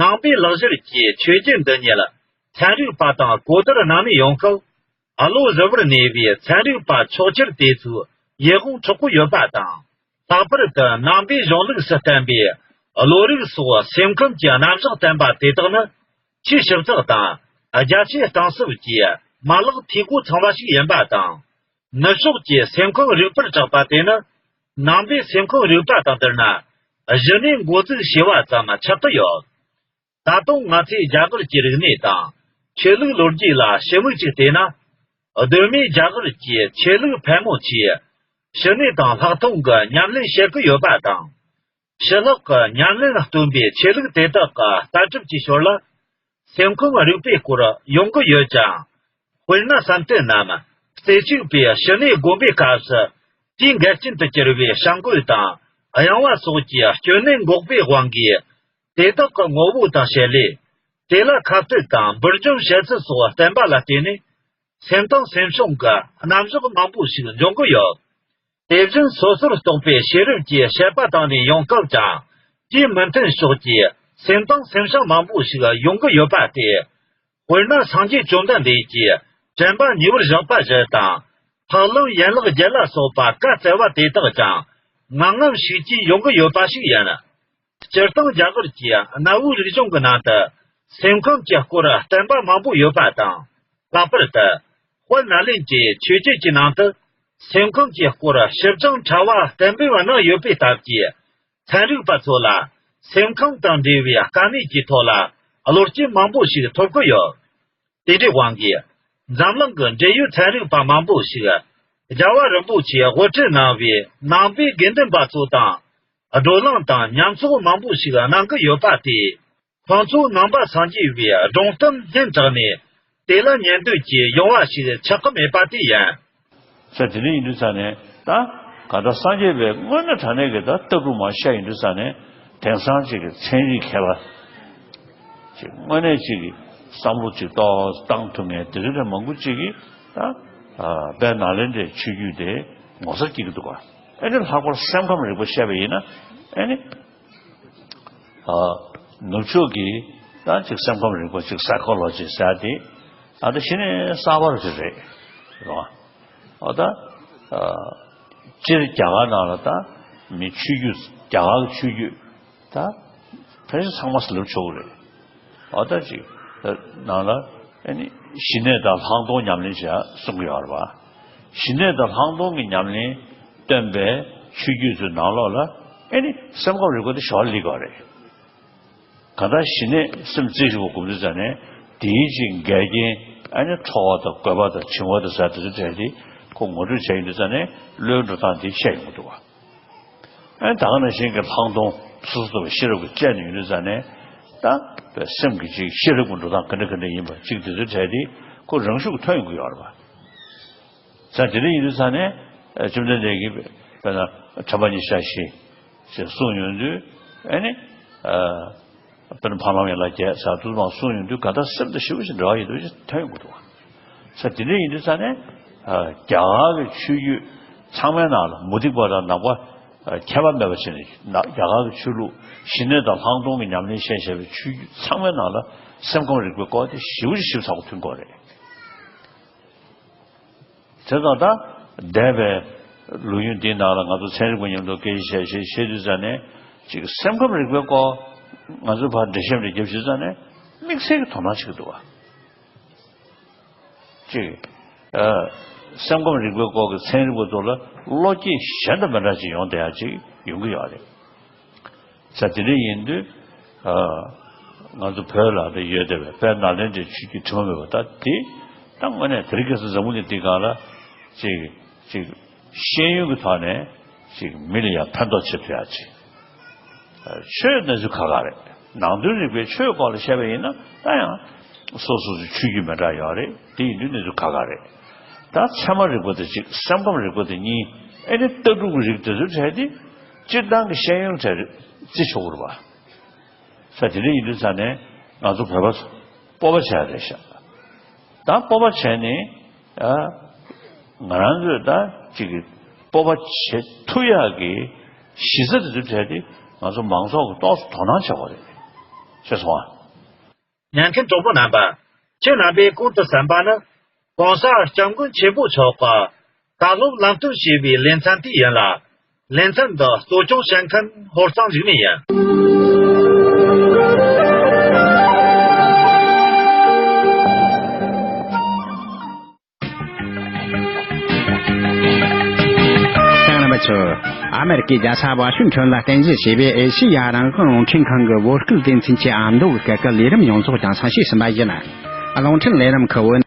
ནང་པའི་ལེགས་སྦྱར་གྱི་ཆོས་བརྒྱུད་འདི་ཉིད་ཚན་རིག་པ་དང་གོ་བསྡུར་གནང་མུས་ཡོང་སྐབས། བློ་གཟུ་བོར་གནས་པའི་ཚན་རིག་པ་ཕྱོགས་ཁྱེར་དེ་ཚོའི་ཡིད་དབང་འཕྲོག་གི་ཡོད་པ་དང་། ལྷག་པར་དུ་ནང་པའི་གཞུང་ལུགས་སུ་བསྟན་པའི་བློ་རིག་སོགས་སེམས་ཁམས་ཀྱི་རྣམ་གཞག་བསྟན་པ་དེ་དག་ནི། ཆེས་ཞིབ་ཚགས་དང་རྒྱ་ཆེའི་གཏིང་ཟབ་ཀྱི་མ་ལག་འཐུས་སྒོ་ཚང་བ་ཞིག་ཡིན་པ་དང་། ནུབ་ཕྱོགས་ཀྱི་སེམས་ཁམས་རིག་པར་གྲགས་པ་དེ་ནི། ནང་པའི་སེམས་ཁམས་རིག་པ་དང་བསྡུར་ན། གཞི་ནས་འགོ་འཛུགས་བྱས་པ་ཙམ་ཆགས་ཀྱི་ཡོད། ད་དུང་ང་ཚོས་རྒྱ་གར་གྱི་རིག་གནས་དང་ཆོས་ལུགས་ལོ་རྒྱུས་ལ་ཞིབ་མོ་ཅིག་བལྟས་ན། གདོད་མའི་རྒྱ་གར་གྱི་ཆོས་ལུགས་ཕལ་མོ་ཆེས་ཕྱི་སྣོད་དང་ལྷག་མཐོང་གི་ཉམས་ལེན་བྱེད་ཀྱི་ཡོད་པ་དང་། ཕྱི་ལོགས་ཀྱི་ཉམས་ལེན་སྟོན་པའི་ཆོས་ལུགས་དེ་དག་གི་ལྟ་གྲུབ་ཀྱི་ཞོར་ལ། སེམས་ཁམས་རིག་པའི་སྐོར་ཡོང་གི་ཡོད་ཀྱང་། དཔེར་ན་བསམ་གཏན་ནམ། རྩེ་གཅིག་པའི་ཕྱི་སྣོད་བསྒོམ་པའི་སྐབས་སུ། དུས་འགལ་རྐྱེན་དུ་གྱུར་པའི་བྱ་འགུལ་དང་གཡེང་བ་སོགས་ཀྱི་སྐྱོན་གནས་འགོག་པའི་དབང་གིས། དེ་དག་གི་ངོ་བོ་དང་བྱེད་ལས། དེ་ལ་ཁ་གཏད་དང་འབུར་འཇོམས་བྱེད་ཚུལ་སོགས་བསྟན་པ་ལ་བརྟེན་ནས། སེམས་དང་སེམས་བྱུང་གི་རྣམ་གཞག་མང་པོ་ཞིག་འབྱུང་གི་ཡོད། དེ་བཞིན་སོ་སོར་རྟོག་པའི་ཤེས་རབ་ཀྱི་དཔྱད་པ་དང་ནས་ཡོང་སྐབས་ཀྱང་། དེའི་མི་མཐུན་ཕྱོགས་ཀྱི་སེམས་དང་སེམས་བྱུང་མང་པོ་ཞིག་ཡོང་གི་ཡོད་པ་སྟེ། དཔེར་ན་སངས་རྒྱས་བཅོམ་ལྡན་འདས་ཀྱིས་དྲན་པ་ཉེ་བར་བཞག་པ་བཞི་དང་། འཕགས་ལམ་ཡན་ལག་བརྒྱད་ལ་སོགས་པ་བཀའ་སྩལ་བ་དེ་དག་ཀྱང་ངང་ངམ་ཤུགས་ཀྱིས་ཡོང་གི་ཡོད་པ་ཞིག་ཡིན། སྤྱིར་བཏང་རྒྱ་གར་གྱི་གནའ་བོའི་རིག་གཞུང་གི་ནང་དུ་སེམས་ཁམས་ཀྱི་སྐོར་བསྟན་པ་མང་པོ་ཡོད་པ་དང་། ལྷག་པར་དུ་དཔལ་ནཱ་ལེནྡྲའི་ཆོས་བརྒྱུད་ཀྱི་ནང་དུ་སེམས་ཁམས་ཀྱི་སྐོར་ཞིབ་ཅིང་ཕྲ་བ་གཏན་འབེབས་གནང་ཡོད་པའི་སྟབས་ཀྱིས། ཚན་རིག་པ་ཚོ་ལ་ སེམས་ཁམས་དང་འབྲེལ་བའི་དཀའ་གནད་ཀྱི་ཐོག་ལ་བློ་སྐྱེད་མང་པོ་ཞིག་ཐོབ་ཀྱི་ཡོད། དེ་འདྲའི་དབང་གིས་འཛམ་གླིང་གི་འབྲེལ་ཡོད་ཚན་རིག་པ་མང་པོ་ཞིག་རྒྱལ་བ་རིན་པོ་ཆེས་དབུ་ཁྲིད་གནང་བའི་ནང་པའི་དགེ་འདུན་པ་ཚོ་དང་བགྲོ་གླེང་དང་མཉམ་ཚོགས་མང་པོ་ཞིག་གནང་གི་ཡོད་པ་དེས། ཁོང་ཚོ་ནང་པ་སངས་རྒྱས་པའི་སྒྲུང་གཏམ་སྙན་གྲགས་ནས་དེ་ལ་ཉན་འདོད་ཀྱི་ཡོང་བ་ཞིག་ཆགས་ཀྱི་མེད་པ་དེ་ཡིན། ས་དེ་འདྲ་ཡིན་དུས་ས་ནས་ད་ག་ད་སངས་རྒྱས་པའི་དངོས་གནས་དྲང་གནས་ཀྱི་ད་ལྟ་གྲུབ་མ་ཤ་ཡིན་དུས་ས་ནས་དེང་སང་ཅིག་གི་ཚན་རིག་མཁས་པ་ཅིག་དངོས་གནས་ཅིག་གི་བསམ་བློ་ཅིག་ཏོག་བཏང་ཐུབ་མཁན་དེ་འདྲ་མང་པོ་ཅིག་གིས་ད་དཔལ་ནཱ་ལེནྡྲའི་ཆོས་བརྒྱུད་དེ་ངོ་མཚར་སྐྱེ་གི་འདུག་ག་ཨེ་ནི་ལྷག་པར་སེམས་ཁམས་རིག་པ་བཤད་པ་ཡིན་ན་ཨེ་ནི། ཨ། ནུབ་ཕྱོགས་ཀྱི་ད་ཅིག་སེམས་ཁམས་རིག་པ་ཅིག་སའི་ཁོ་ལོ་ཇི་ཟེར་དེ་ཨ་ད་གཞི་ནས་གསར་པ་རུ་ཅིག་རེད་རོ། ཨ་ད་ཨ། སྤྱིར་རྒྱ་གར་ནང་ལ་ད་མི་ཆོས་བརྒྱུད་རྒྱ་གར་གྱི་ཆོས་བརྒྱུད་ད་ཕལ་ཆེར་ཚང་མ་ཟེར་ལབ་ཆོག་གི་རེད། ཨ་ད་ཅིག་ནང་ལ་ཨ་ནི་ཞི་གནས་དང་ལྷག་མཐོང་ཉམས་ལེན་བྱ་གསུང་གི་ཡོད་རེད་པ། ཞི་གནས་དང་ལྷག་མཐོང་གི་ཉམས་ལེན་སྟོན་པའི་ཆོས་བརྒྱུད་ཚོའི་ནང་ལོགས་ལ་ཨེ་ནི་སེམས་ཁམས་རིག་པ་དེ་ཞོར་ལ་སླེབས་ཀྱི་ཡོད་རེད། གང་ལྟར་ཞི་གནས་སེམས་རྩེ་གཅིག་པ་སྒོམ་དུས་ཙ་ནས་དེའི་ཅིག་འགལ་རྐྱེན་ཨེ་ནི་ཁྲོ་བ་དང་རྒོད་པ་དང་འཆིང་བ་དང་ཟེར་དེ་ཚོ་བྲལ་ཏེ་ཁོ་ངོ་སྤྲོད་བྱས་ཡོང་དུས་ཙ་ནས་བློའི་འགྲོ་སྟངས་དེ་ཤེས་ཡོང་གི་འདུག་བ། ཨེ་ད་ག་ནང་བཞིན་གྱི་ལྷག་མཐོང་སོ་སོ་ལྟ་བུ་ཤེས་རབ་ཀྱིས་དཔྱད་ནས་ཡོང་དུས་ཙ་ནས་ད་བའི་སེམས་ཀྱི་ཅིག་ཤེས་རབ་ཀྱི་འགྲོ་སྟངས་ག་འདྲ་ག་འདྲ་ཡིན་པ་ཅིག་དེ་ཚོ་བྲལ་ཏེ་ཁོ་རང་ཤུགས་ཐོན་ཡོང་གི་ཡོད་རེད་བ། ས་དེ་འདྲ་ཡིན་དུས་ས་ནས་བཅོམ་ལྡན་འདས་ཀྱིས་དཔེར་ན་དྲན་པ་ཉིད་ཤར་ཞེས་ཞེས་གསུངས་ཡོང་དུས་ཨེ་ནི་དཔེར་ན་འཕགས་ལམ་ཡན་ལག་བརྒྱད་ཟེར་དུས་མ་གསུངས་ཡོང་དུས་ག་ད་སེམས་དང་ཞེ་པོ་ཞིག་འབྲེལ་བ་ཡོད་དུས་ཐོན་ཡོང་གི་འདུག་ས་དེ་འདྲ་ཡིན་དུས་ས་ནས་རྒྱ་གར་གྱི་ཆོས་བརྒྱུད་ཚང་མའི་ནང་ལ་མུ་སྟེགས་པ་དང་ནང་པ་ཁྱད་པར་མེད་པ་བྱས་ནས་རྒྱ་གར་གྱི་ཆོས་ལུགས་ཞི་གནས་དང་ལྷག་མཐོང་གི་ཉམས་ལེན་བཤད་བྱས་པའི་ཆོས་བརྒྱུད་ཚང་མའི་ནང་ལ་སེམས་ཁམས་རིག་པའི་སྐོར་དེ་ཞེ་པོ་ཞིག་ཞིབ་ཚགས་པོ་མཐུན་དགོས་རེད། དེ་དང་ད་འདས་པའི་ལོ་རྒྱུས་འདིའི་ནང་ལ་ང་ཚོ་ཚན་རིག་པ་མཉམ་དུ་སྐད་ཆ་བཤད་བཤད་བཤད་དུས་ཙ་ནས་ཅིག་སེམས་ཁམས་རིག་པའི་སྐོར་ང་ཚོ་ཕར་འགྲེལ་བཤད་འདྲ་བརྒྱབ་བྱས་ཙ་ནས་དམིགས་བསལ་གྱི་དོ་སྣང་བྱེད་ཀྱི་འདུག་བ། ཅིག་ཨ། སེམས་ཁམས་རིག་པའི་སྐོར་གྱི་ཚན་རིག་པ་ཚོ་ལ་བློ་སྐྱེད་གཞན་དང་མི་འདྲ་ཅིག་ཡོང་བསྡད་ཡ་ཅིག་ཡོང་གི་ཡོད་རེད། ས་དེ་འདྲ་ཡིན་དུས་ཨ། ང་ཚོ་བོད་ལ་ད་ཡོད་བསྡད་པའི་དཔལ་ནཱ་ལེནྡྲའི་ཆོས་བརྒྱུད་དྲི་མ་མེད་པ་ད་དེ་ད་དངོས་གནས་དེ་རིང་ཁ་སང་འཛམ་བུ་གླིང་འདིའི་སྒང་ལ་ཅིག་ཅིག་ཤེས་ཡོན་གྱི་ཐོག་ནས་ཅིག་མི་ལ་ཡང་ཕན་ཐོགས་བྱེད་ཐུབ་ཡ་ཅིག་ཆོས་གནས་ཚུལ་ཁག་ཁག་རེད། ནང་དོན་རིག་པའི་ཆོས་སྐོར་ལ་བཤད་པ་ཡིན་ན་ད་ཡང་སོ་སོ་སོའི་ཆོས་བརྒྱུད་མི་འདྲ་ཡོད་རེད། དེ་ཡིན་དུས་གནས་ཚུལ་ཁག་ཁག་རེད། ད་ཚད་མ་རིག་པ་དེ་གཅིག་སེམས་ཁམས་རིག་པ་དེ་གཉིས་ཨེ་ནི་ལྟ་གྲུབ་ཀྱི་རིགས་དེ་ཚོའི་གྲས་དེ་སྤྱིར་བཏང་གི་ཤེས་ཡོན་གྲས་རེད་བརྩི་ཆོག་གི་རེད་པ། ས་དེ་འདྲ་ཡིན་དུས་ས་ནས་ང་ཚོ་བོད་པ་ཚོ་སྤོབས་པ་བྱས་རེད་ཤག་ད་སྤོབས་པ་བྱས་ནས་ཨ། ང་རང་ཚོས་ད་ཅིག་གི་སྤོབས་པ་བྱེད་ཐུབ་ཡག་གི་གཞི་རྩ་དེ་ཚོའི་གྲས་དེ་ང་ཚོ་མང་ཚོགས་ཀྱིས་ཏོག་ཙམ་དོ་སྣང་བྱེད་དགོས་རེད། ཤེས་སོང་ཨ། ཉན་མཁན་གྲོགས་པོ་རྣམ་པ། ཁྱེད་རྣམ་པས་གོང་དུ་གསན་པ་ནི་༸གོང་ས་༸སྐྱབས་མགོན་ཆེན་པོ་མཆོག་གི་བཀའ་སློབ་ལམ་སྟོན་ཞེས་པའི་ལེ་ཚན་དེ་ཡིན་ལ། ལེ་ཚན་འདི་གཙོ་སྐྱོང་བྱེད་མཁན་ཧོར་གཙང་འཇིགས་མེད་ཡིན། ཨ་མེ་རི་ཀའི་རྒྱལ་ས་ཝ་ཤིང་ཊོན་ལ་རྟེན་གཞི་བྱས་པའི་ཨེ་ཤེ་ཡ་རང་དབང་རླུང་འཕྲིན་ཁང་གི་བོད་སྐད་སྡེ་ཚན་གྱི་ཨ་མདོ་གི་སྐད་ཀྱི་ལས་རིམ་ཡོངས་རྫོགས་རྒྱང་སྲིང་བྱས་ཟིན་པ་ཡིན། རླུང་འཕྲིན་ལས་རིམ་ཁུལ།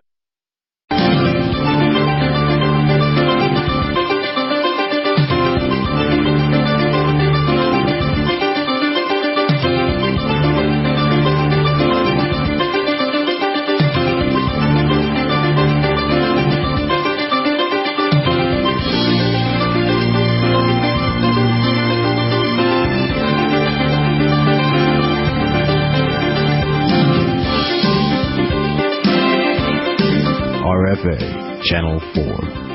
R F A Channel four.